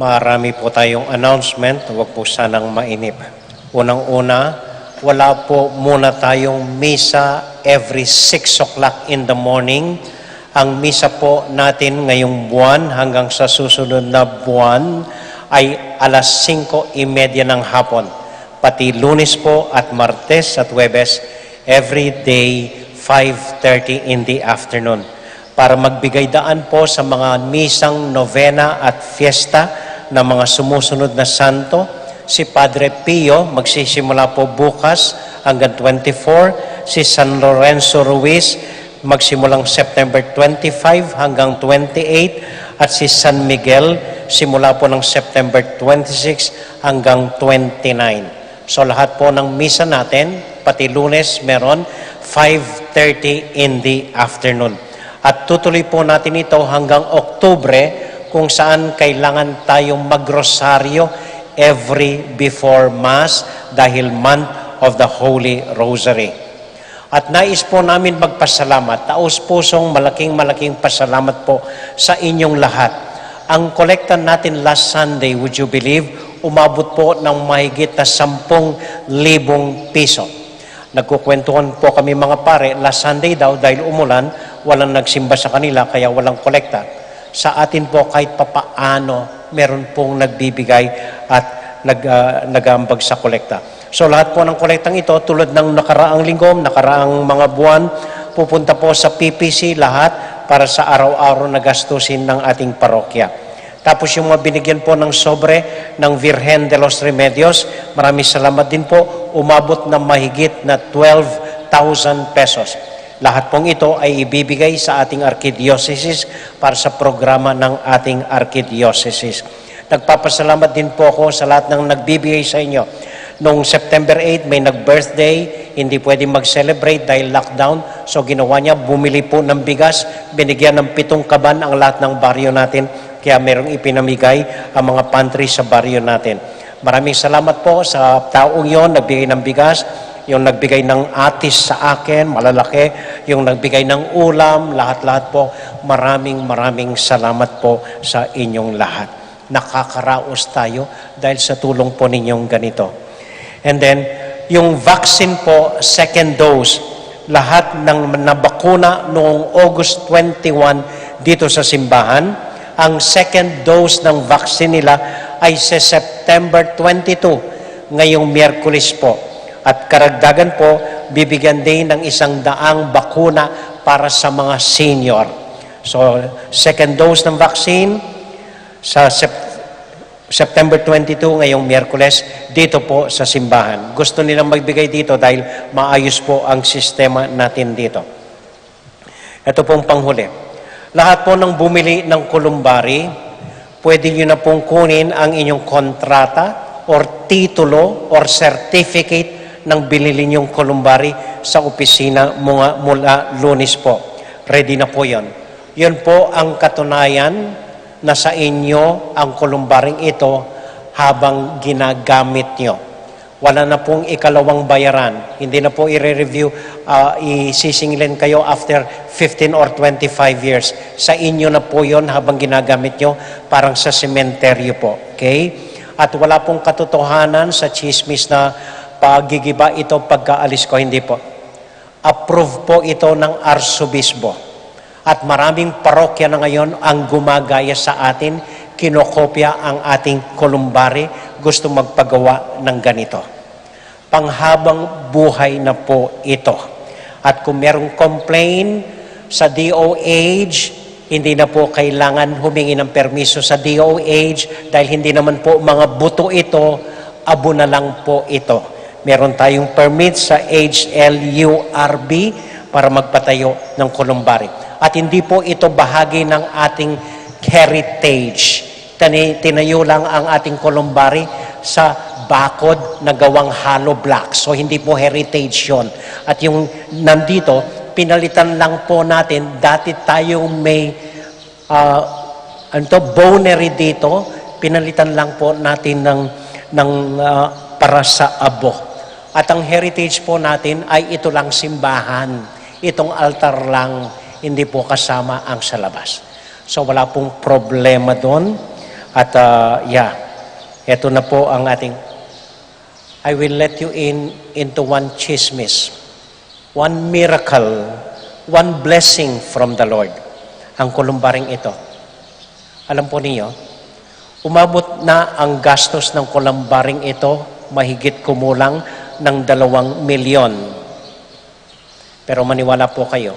Marami po tayong announcement, huwag po sanang mainip. Unang-una, wala po muna tayong misa every six o'clock in the morning. Ang misa po natin ngayong buwan hanggang sa susunod na buwan ay alas singko y media ng hapon. Pati Lunes po at Martes at Huwebes, every day, five thirty in the afternoon. Para magbigay daan po sa mga misang novena at fiesta ng mga sumusunod na santo, si Padre Pio, magsisimula po bukas hanggang twenty-four, si San Lorenzo Ruiz, magsimulang September twenty-five hanggang twenty-eight, at si San Miguel, simula po ng September twenty-six hanggang twenty-nine. So, lahat po ng misa natin, pati Lunes, meron five thirty in the afternoon. At tutuloy po natin ito hanggang Oktubre, kung saan kailangan tayong magrosaryo every before Mass dahil month of the Holy Rosary. At nais po namin magpasalamat, taus-pusong malaking, malaking pasalamat po sa inyong lahat. Ang kolekta natin last Sunday, would you believe, umabot po ng mahigit na sampung libong piso. Nagkukwentuhan po kami, mga pare, last Sunday daw dahil umulan, walang nagsimba sa kanila kaya walang kolekta. Sa atin po, kahit papaano, meron pong nagbibigay at nag, ah, nag-aambag sa kolekta. So, lahat po ng kolektang ito, tulad ng nakaraang linggo, nakaraang mga buwan, pupunta po sa P P C lahat para sa araw-araw na gastusin ng ating parokya. Tapos yung mga binigyan po ng sobre ng Virgen de los Remedios, maraming salamat din po, umabot na mahigit na twelve thousand pesos. Lahat pong ito ay ibibigay sa ating arkidiocese para sa programa ng ating arkidiocese. Nagpapasalamat din po ako sa lahat ng nagbibigay sa inyo. Noong September eight, may nag-birthday, hindi pwedeng mag-celebrate dahil lockdown. So, ginawa niya, bumili po ng bigas, binigyan ng pitong kaban ang lahat ng baryo natin. Kaya merong ipinamigay ang mga pantry sa baryo natin. Maraming salamat po sa taong yon, nagbigay ng bigas, yung nagbigay ng atis sa akin, malalaki, yung nagbigay ng ulam, lahat-lahat po. Maraming, maraming salamat po sa inyong lahat. Nakakaraos tayo dahil sa tulong po ninyong ganito. And then, yung vaccine po, second dose, lahat ng nabakuna noong August twenty-one dito sa simbahan, ang second dose ng vaccine nila ay sa September twenty-two, ngayong Miyerkules po. At karagdagan po, bibigyan din ng isang daang bakuna para sa mga senior. So, second dose ng vaccine sa Sep-, September twenty-two, ngayong Miyerkules, dito po sa simbahan. Gusto nilang magbigay dito dahil maayos po ang sistema natin dito. Ito pong panghuli. Lahat po ng bumili ng kolumbari, pwede nyo na pong kunin ang inyong kontrata or titulo or certificate ng binili nyong kolumbari sa opisina mula, mula Lunes po. Ready na po yon. Yun po ang katunayan na sa inyo ang kolumbaring ito habang ginagamit nyo. Wala na pong ikalawang bayaran. Hindi na po i-review, ah, isisingilin kayo after fifteen or twenty-five years. Sa inyo na po yon habang ginagamit nyo, parang sa sementeryo po. Okay? At wala pong katotohanan sa chismis na pagigiba ito pagkaalis ko. Hindi po. Approve po ito ng arsobispo. At maraming parokya na ngayon ang gumagaya sa atin, kinokopya ang ating kolumbari, gusto magpagawa ng ganito. Panghabang buhay na po ito. At kung merong complain sa D O H, hindi na po kailangan humingi ng permiso sa D O H dahil hindi naman po mga buto ito, abo na lang po ito. Meron tayong permit sa H L U R B para magpatayo ng kolumbari. At hindi po ito bahagi ng ating heritage. Tani-, tinayo lang ang ating kolumbari sa bakod na gawang hollow block. So, hindi po heritage yon. At yung nandito, pinalitan lang po natin, dati tayong may, ah, ano to, boundary dito, pinalitan lang po natin ng, ng, ah, para sa abo. At ang heritage po natin ay ito lang simbahan, itong altar lang, hindi po kasama ang sa labas. So, wala pong problema doon. At, ah, yeah, eto na po ang ating, I will let you in into one chismis, one miracle, one blessing from the Lord. Ang kolumbaring ito. Alam po ninyo, umabot na ang gastos ng kolumbaring ito, mahigit kumulang ng dalawang milyon. Pero maniwala po kayo,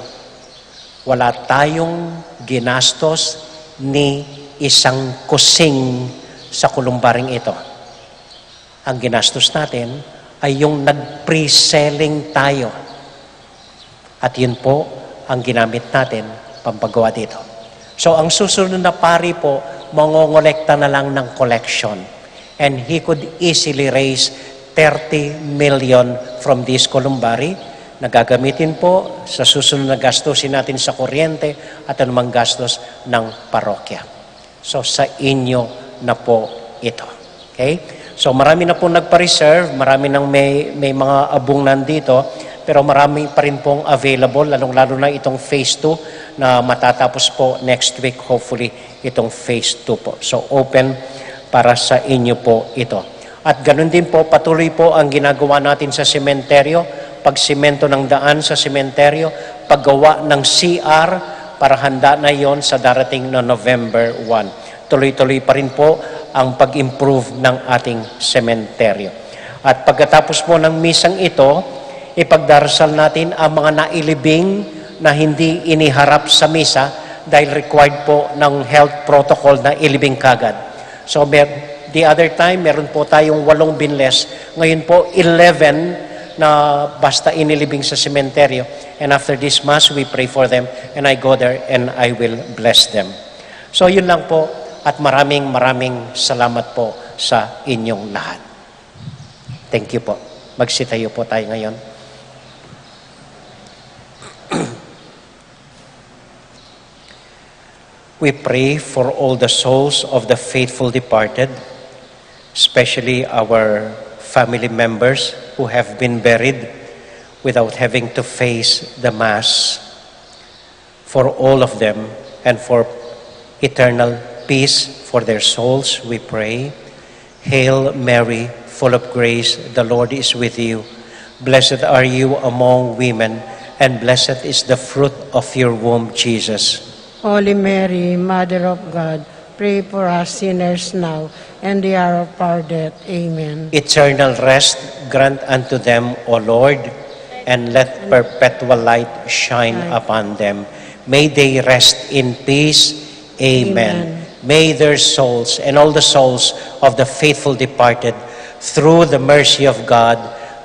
wala tayong ginastos ni isang kusing sa kolumbaring ito. Ang ginastos natin ay yung nag-pre-selling tayo. At yun po ang ginamit natin pampagawa dito. So, ang susunod na pari po, mangongolekta na lang ng collection. And he could easily raise thirty million from this columbary na gagamitin po sa susunod na gastusin natin sa kuryente at anumang gastos ng parokya. So, sa inyo na po ito. Okay? So, marami na pong nagpa-reserve, marami nang may, may mga abung nandito, pero marami pa rin pong available, lalong-lalo na itong phase two na matatapos po next week, hopefully, itong phase two po. So, open para sa inyo po ito. At ganun din po, patuloy po ang ginagawa natin sa sementeryo, pagsimento ng daan sa sementeryo, paggawa ng C R para handa na yon sa darating na November one. Tuloy-tuloy pa rin po ang pag-improve ng ating sementeryo. At pagkatapos po ng misang ito, ipagdarasal natin ang mga nailibing na hindi iniharap sa misa dahil required po ng health protocol na ilibing kagad. So, mer-, the other time, meron po tayong walong binles. Ngayon po, eleven na basta inilibing sa sementeryo. And after this Mass, we pray for them. And I go there and I will bless them. So, yun lang po. At maraming, maraming salamat po sa inyong lahat. Thank you po. Magsitayo po tayo ngayon. We pray for all the souls of the faithful departed, especially our family members who have been buried without having to face the Mass. For all of them, and for eternal peace for their souls, we pray. Hail Mary, full of grace, the Lord is with you. Blessed are you among women, and blessed is the fruit of your womb, Jesus. Holy Mary, Mother of God, pray for us sinners now and the hour of our death. Amen. Eternal rest grant unto them, O Lord, and let perpetual light shine upon them. May they rest in peace. Amen. Amen. May their souls and all the souls of the faithful departed, through the mercy of God,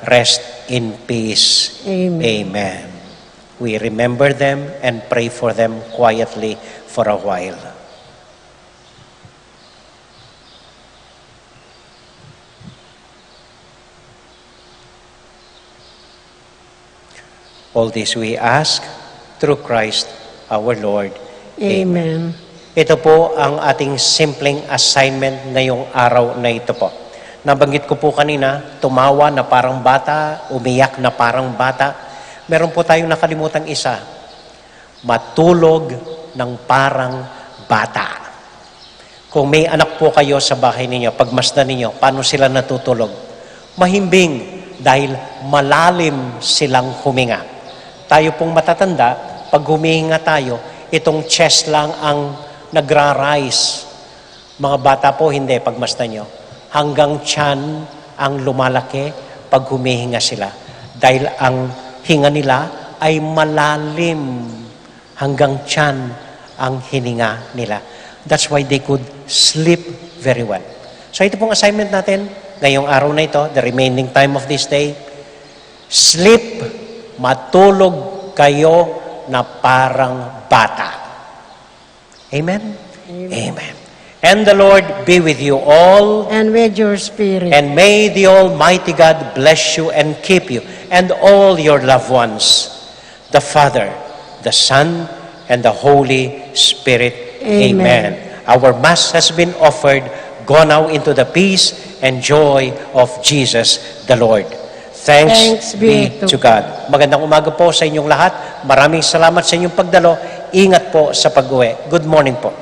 rest in peace. Amen. Amen. We remember them and pray for them quietly for a while. All this we ask through Christ our Lord. Amen. Ito po ang ating simpleng assignment ngayong araw na ito po. Nabanggit ko po kanina, tumawa na parang bata, umiyak na parang bata. Meron po tayong nakalimutang isa. Matulog ng parang bata. Kung may anak po kayo sa bahay ninyo, pagmasdan ninyo, paano sila natutulog? Mahimbing, dahil malalim silang huminga. Tayo pong matatanda, pag humihinga tayo, itong chest lang ang nagra-rise. Mga bata po, hindi, pagmasdan nyo. Hanggang tiyan ang lumalaki pag humihinga sila. Dahil ang hinga nila ay malalim. Hanggang tiyan ang hininga nila. That's why they could sleep very well. So ito pong assignment natin ngayong araw na ito, the remaining time of this day, sleep, matulog kayo na parang bata. Amen? Amen. Amen. And the Lord be with you all. And with your spirit. And may the Almighty God bless you and keep you and all your loved ones, the Father, the Son, and the Holy Spirit. Amen. Amen. Our Mass has been offered. Go now into the peace and joy of Jesus the Lord. Thanks be to God. Magandang umaga po sa inyong lahat. Maraming salamat sa inyong pagdalo. Ingat po sa pag-uwi. Good morning po.